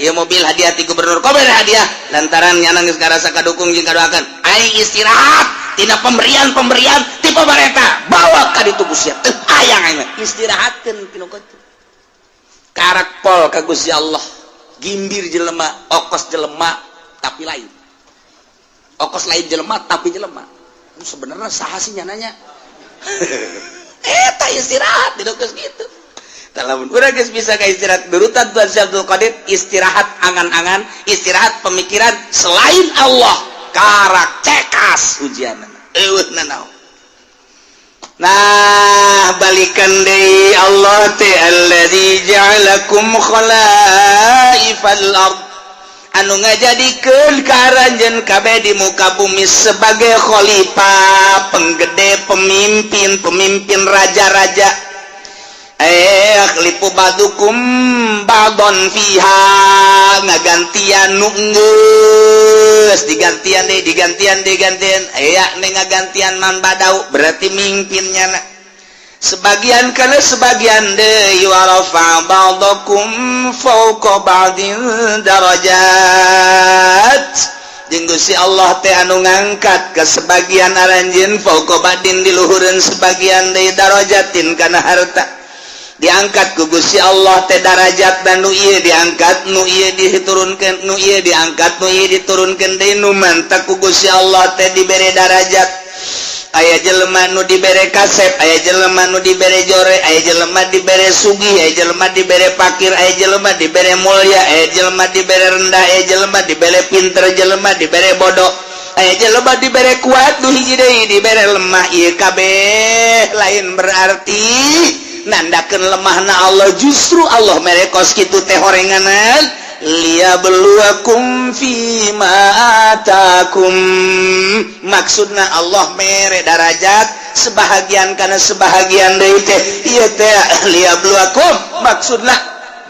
ieu mobil hadiah ti gubernur. Kok mere hadiah? Lantaran nyana geus ngarasa kadukung jeung kadoakeun. Aing istirahat tina pemberian-pemberian ti pemerintah. Bawa ka ditu Gusti. Teu hayang aing mah. Istirahatkeun tinu kitu. Karak pol ka Gusti Allah. Gimbir jelema, okos jelema tapi lain. Okos lain jelema tapi jelema. Sebenarnya saha sih nyananya? Eta istirahat di geus kitu. Lamun urang geus bisa ka istirahat berutan Tuhan Syekh Abdul Qadir istirahat angan-angan, istirahat pemikiran selain Allah, karak cekas ujianna. Eueuh nanaon. Nah, balikan deui Allah teh alladzi ja'alakum khalaifal ard. Anu ngajadikeun ka aranjeun kabeh di muka bumi sebagai khalifah, penggede, pemimpin, pemimpin raja-raja. Yakhlifu ba'dukum ba'don fiha, ngagantian nu geus digantian deui, digantian digantian aya nih ngagantian man badau berarti mimpinnya na. Sebagian kana sebagian deui wa rafa ba'dakum fawqa ba'din darajat. Jeung Gusti Allah teh anu ngangkat ke sebagian aranjeun fawqa ba'din di luhureun sebagian deui darajatin kana harta. Diangkat ku Gusti Allah teh darajat dan nu ieu diangkat, nu ieu diturunkeun, nu ieu diangkat, nu ieu diturunkeun deui, nu mantak ku Gusti Allah teh dibere darajat. Aya jelema nu dibere kasep, aya jelema nu dibere jore, aya jelema dibere sugih, aya jelema dibere pakir, aya jelema dibere mulia, aya jelema dibere rendah, aya jelema dibere pinter, jelema dibere bodoh, aya jelema dibere kuat, nu hiji deui dibere lemah. Ieu kabeh lain berarti Nandakeun lemahna Allah, justru Allah mere kos kitu teh horenganan liyabluwakum fima atakum. Maksudna Allah mere darajat sebahagian karena sebahagian deui teh ieu teh liyabluwakum, maksudna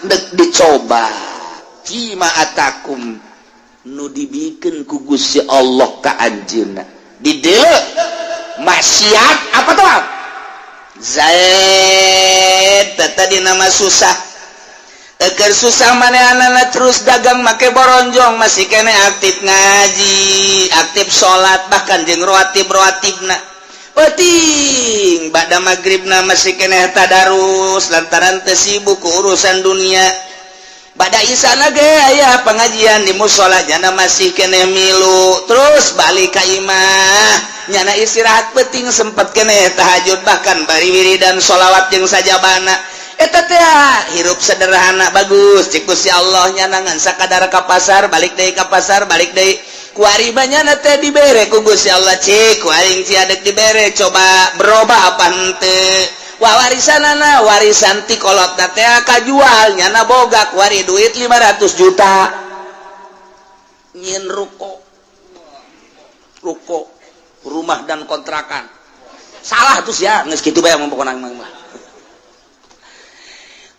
dek dicoba fima atakum nu dibikeun ku Gusti Allah ka anjeunna. Di dieu maksiat apa tuh? Zaid tadi nama susah. Eker susah manehna terus dagang make boronjong, masih kene aktif ngaji, aktif salat, bahkan jeung rawatib rawatibna. Penting ba'da maghribna masih kene tadarus lantaran teu sibuk ku urusan dunia. Ba'da isana ge aya pengajian di musola, nyana masih kene milu. Terus balik ka imah, nyana istirahat penting sempet kene tahajud, bahkan bari wiridan sholawat jeung sajabana. Eta teh hirup sederhana bagus cek Gusti Allah. Nyana ngan sakadar ka pasar, balik deui ka pasar, balik deui. Kuari nyana teh dibere ku Gusti Allah, cik ku aing sia dek dibere, coba berubah apa henteu. Wah, warisanana, warisan ti kolot teh kajual, nyana boga kuari duit 500 juta, nyieun ruko, ruko rumah dan kontrakan. Salah tuh ya, geus kitu bae pokona mah.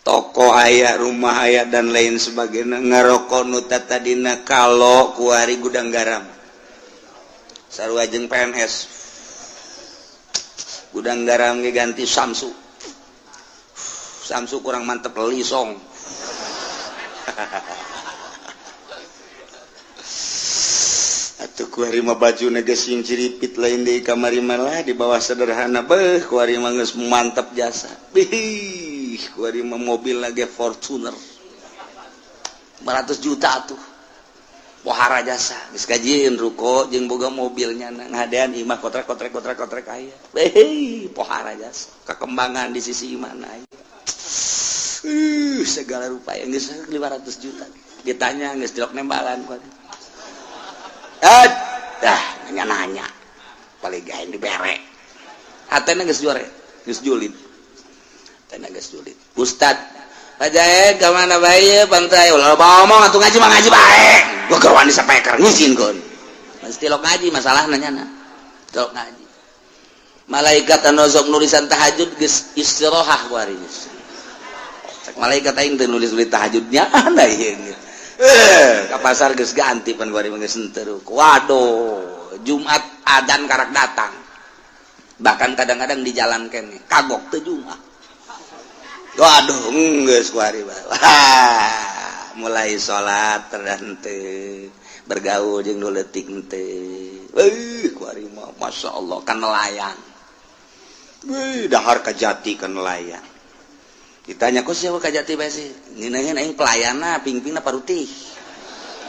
Toko aya, rumah aya, dan lain sebagainya. Ngarokok nu tadina kalau kuari Gudang Garam, sarua jeung PNS. Gudang Garam ge ganti Samsu. Samsu kurang mantep, Lisong. Atuh kuari mah baju geus sing ciripit, lain deui kamari malah di bawah sederhana. Beuh, kuari mah geus mantep jasa. Bih, kuari mah mobil lagi Fortuner 500 juta tuh, pohara jasa. Geus kajieun ruko jeung boga mobilnya, ngadean imah kotrek kotrek kotrek kotrek aya. Beuh, pohara jasa kekembangan di sisi mana aya. Segala rupa yang geus 500 juta. Ditanya geus dilok nembalan kuari. Ah, dah nanya-nanya paling gaeng dibere. Hatena geus juare, geus julid. Hatena geus julid. Ustad Pak Jae ka mana bae pantai ulah ngomong atuh, ngaji mah ngaji bae. Gua keur wani sapeker ngizinkeun. Mesti lok ngaji masalahna nyana. Lok ngaji. Malaikat anu sok nulisan tahajud geus istirahat kuari. Cek malaikat, aing teu nulis-nulis tahajudnya anda ieu. Eh, ka pasar geus ganti pan kuari mah geus henteu. Waduh, Jumat adan karak datang. Bahkan kadang-kadang di jalan kene kagok teu Jumat. Waduh, geus kuari mah. Wah, mulai salat terhenteu, bergaul jeung nu leutik henteu. Euy, kuari mah masyaallah kan nelayan. Wih, dahar kajati kan nelayan. Ditanya, kok siapa kajati bae sih? Ngeunaheun aing pelayana, pingpingna parutih.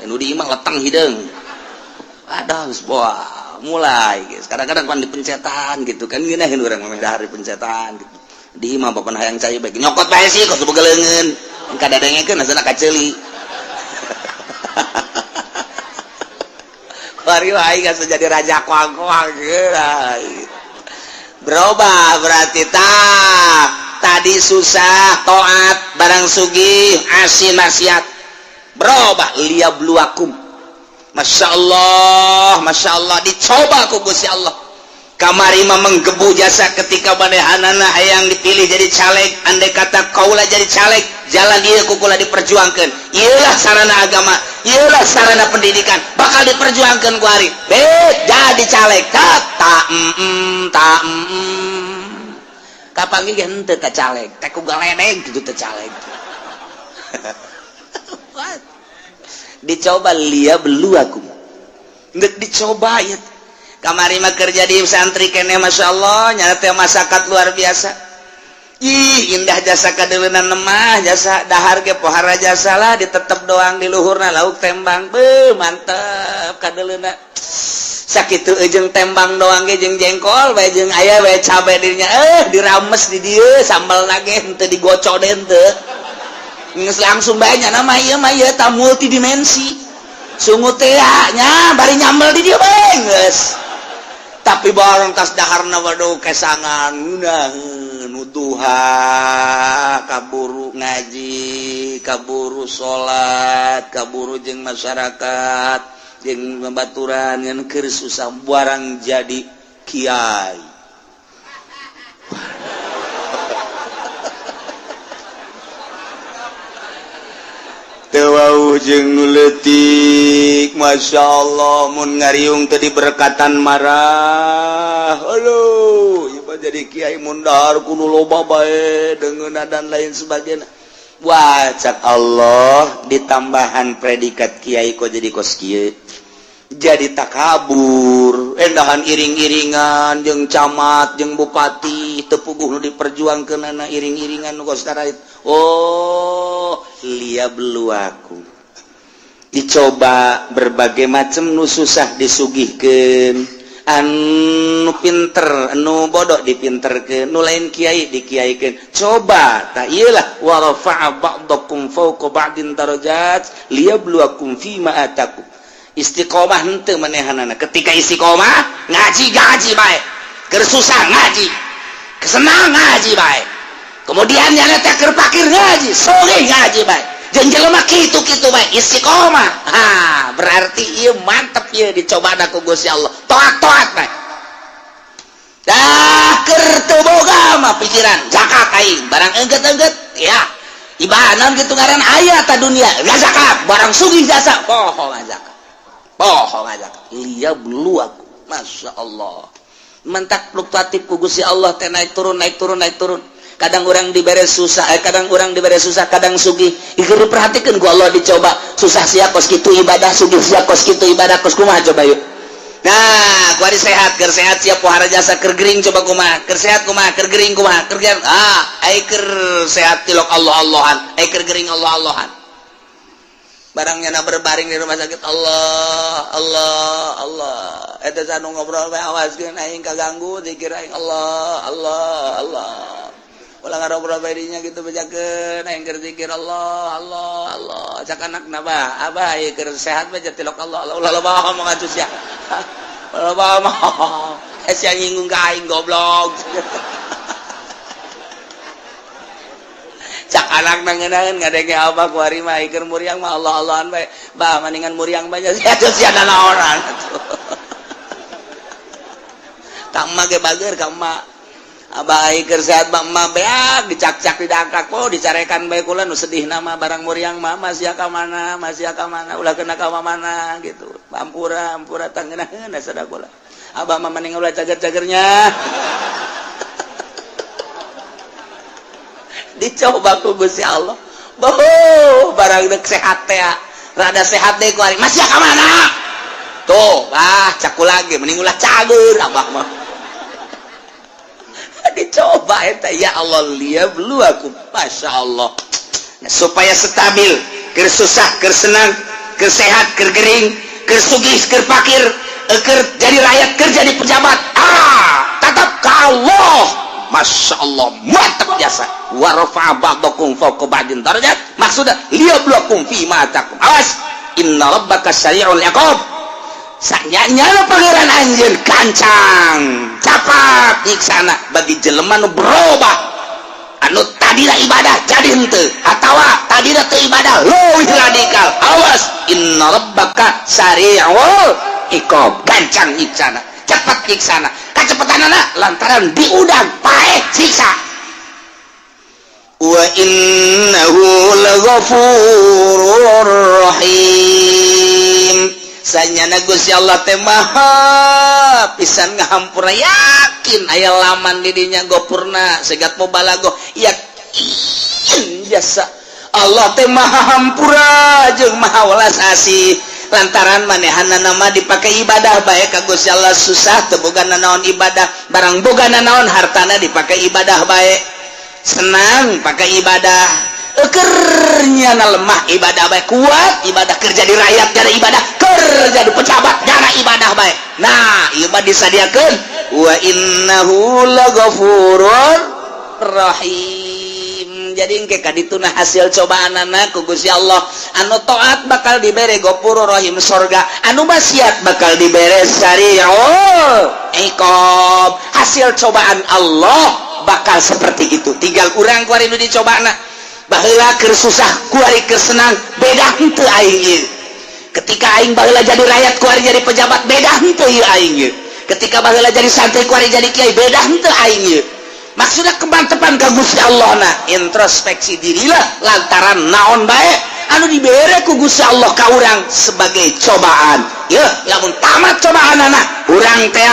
Nu di imah leteng hideung. Aduh, geus wah, mulai guys. Kadang-kadang kan dipencetan gitu kan, ngeunaheun urang mah dahar dipencetan gitu. Di imah bapak hayang cai bae, nyokot bae sih kok boga leungeun. Kadadengekeun asana kaceuli. Kuari mah aing geus jadi raja koang-koang gitu. Berubah berarti tak tadi susah toat, barang sugih asin maksiat. Berubah liyabluwakum. Masya Allah, Masya Allah, dicoba ku Gusti Allah. Kamari mah menggebu jasa ketika manehanana hayang dipilih jadi caleg. Andai kata kaula jadi caleg, jalan ieu ku kula diperjuangkeun, ieulah sarana agama, ieulah sarana pendidikan, bakal diperjuangkeun ku ari bet jadi caleg. Tak tak tak kapanggih ge henteu ka caleg teh ku galedeg gitu teh caleg. Dicoba liyabluwakum, ndek dicoba ya. Kamari mah kerja di santri kene, Masya Allah, nyana teh masakat luar biasa. Ih, indah jasa kadeleunan lemah jasa, dahar ge pohara jasa lah, ditetep doang di luhurna lauk tembang. Beuh, mantep kadeleuna. Sakitu jeung tembang doang ge jeung jengkol bae jeung aya bae cabe dirinya, eh dirames di dieu sambal ge henteu digocok deh henteu. Geus langsung bae nya mah ieu mah ieu ta multidimensi. Sungut teh nya bari nyambel di dieu bae geus. Tapi barang tas daharna, waduh, kesangan ngeunaheun. Duha kaburu ngaji, kaburu salat, kaburu jeung masyarakat, jeung babaturan. Ngan keur susah barang jadi kiai. Teu wauh jeung nu leutik, Masya Allah, mun ngariung teu diberkatan marah. Aduh, ieu mah jadi kiai mundar kudu loba bae deungeunna dan lain sebagainya. Wah, cak Allah ditambahan predikat kiai kok jadi kos kieu, jadi takabur, endahan iring-iringan jeung camat jeung bupati, teu puguh nu diperjuangkeunana iring-iringan nu kos karait. Oh, liyabluwakum, dicoba berbagai macam, nu susah disugihkeun, anu pinter, anu bodoh dipinterkeun, nu lain kiai dikiaikeun. Coba tak iyalah, wa rafa'a ba'dakum fawqa ba'din darajat liyabluwakum fima atakum. Istiqomah henteu manehanana. Ketika istiqomah ngaji, ngaji bae, keur susah ngaji, kesenang ngaji bae, kemudian nyana teh keur pakir ngaji, sugih ngaji bae, jeung jelema kitu-kitu bae istiqomah. Ha, berarti ieu mantep, ieu dicobana ku Gusti Allah, toat-toat bae. Dah keur teu boga mah pikiran zakat aing, barang engget-engget ya ibanan gitu, ngaran aya ta dunia ya zakat, barang sugih jasa poho zakat, poho zakat. Liyabluwakum, Masya Allah, mentak fluktuatif ku Gusti Allah teh, naik turun, naik turun, naik turun. Kadang orang dibere susah, kadang orang dibere susah, kadang sugih. Ieu diperhatikan ku Allah, dicoba susah sia kos kitu ibadah, sugih sia kos kitu ibadah, kos kumaha coba yuk. Nah, kuari sehat, keur sehat sia pohara jasa, keur gering coba kumaha, keur sehat kumaha, keur gering kumaha, keur gering ah, ai keur sehat tilok Allah Allahan, ai keur gering Allah Allahan. Barangnya na berbaring di rumah sakit, Allah Allah Allah. Eta sanu ngobrol bae, awaskeun aing kaganggu zikir aing, Allah Allah Allah. Ulah ngarobrol bae dinya gitu, bejakeun aing keur zikir Allah Allah Allah. Cak anakna, "Bah, abah ieu keur sehat bae tilok Allah Allah." Ulah loba ngomong atuh sia, ulah loba ngomong, eh sia nyinggung ka aing, goblok. Cak anak ngeunaan ngadenge abah kuari mah keur muriang mah Allah Allahan bae, "Bah, mendingan muriang bae sia atuh, sia naonan atuh." Ka emak ge bager, ka emak, "Abah keur sehat mah emak beak dicakcak, didangkak, oh dicarekan bae kula." Nu sedih nama barang muriang mah, "Masih ka mana, masih ka mana, ulah kena ka mana gitu, ampura, ampura, tangeunaheun sada kula. Abah mah mending ulah cager-cagernya." Dicoba ku Gusti Allah. Boh, barang dek sehat teh, rada sehat deh kuari, "Masih ka mana tuh, ah?" Caku lagi, "Mending ulah cager abah mah." Dicoba eta, ya Allah, liyabluwakum, Masya Allah. Nah, supaya stabil, keur susah, keur senang, keur sehat, keur gering, keur sugih, keur pakir, keur jadi rakyat, keur jadi pejabat, ah tetap ke Allah. Masya Allah, mantap jasa. Wa rafa'a ba'dakum fawqa ba'din darajat, maksudnya liyabluwakum fi ma atakum. Awas, inna rabbaka sari'ul iqab. Sanyanya Pangeran anjeun gancang capat nyiksana bagi jelema nu berubah, anu tadina ibadah jadi henteu, atawa tadina teu ibadah leuwih radikal. Awas, inna rabbaka sari'ul iqab, gancang nyiksana, cepat nyiksana. Kacepetanana lantaran diudang paeh siksa. Wa innahu laghafurur rahim. Sanyana Gusti Allah teh maha pisan ngahampura, yakin aya laman didinya gopurna segat mubalago, yakin jasa Allah teh maha hampura jeung maha welas asih. Lantaran manehana nama dipakai ibadah bae ka Gusti Allah, susah teu boga nanaon ibadah, barang boga nanaon hartana dipakai ibadah bae, senang pakai ibadah, ekernya na lemah ibadah bae, kuat ibadah, kerja di rakyat jadi ibadah, kerja di pejabat jana ibadah bae. Nah, ieu mah disadiakeun wa innahu laghafurur rahim. Jadi engke kadituna hasil cobaanana ku Gusti Allah, anu taat bakal dibere Ghafurur Rahim, sorga, anu maksiat bakal dibere sari'ul iqab. Hasil cobaan Allah. Bakal seperti itu. Tinggal urang kuari nu dicobana. Baheula keur susah, kuari keur senang, beda henteu aing ieu? Ketika aing baheula jadi rakyat, kuari jadi pejabat, beda henteu ieu aing ieu? Ketika baheula jadi santri, kuari jadi kiai, beda henteu aing ieu? Maksudnya kemantepan ka Gusti Allah na introspeksi dirilah, lantaran naon bae anu dibere ku Gusti Allah ka urang sebagai cobaan ya. Lamun tamat cobaan, anak urang teh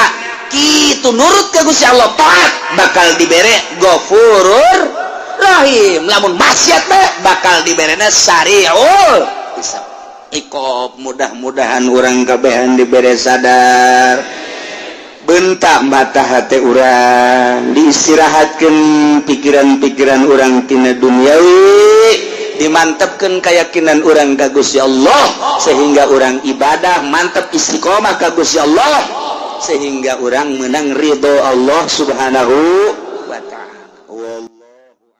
kitu nurut ke Gusti Allah, taat, bakal dibere Gofurur Rahim. Lamun maksiat bae, bakal diberena sariul hisab. Ikop. Mudah-mudahan urang kabehan dibere sadar, bentak mata hati urang, diistirahatkan pikiran-pikiran urang tina duniawi, dimantapkan keyakinan urang ka Gusti Allah, sehingga urang ibadah mantap, istiqomah ka Gusti Allah, sehingga urang menang ridho Allah Subhanahu wa Ta'ala.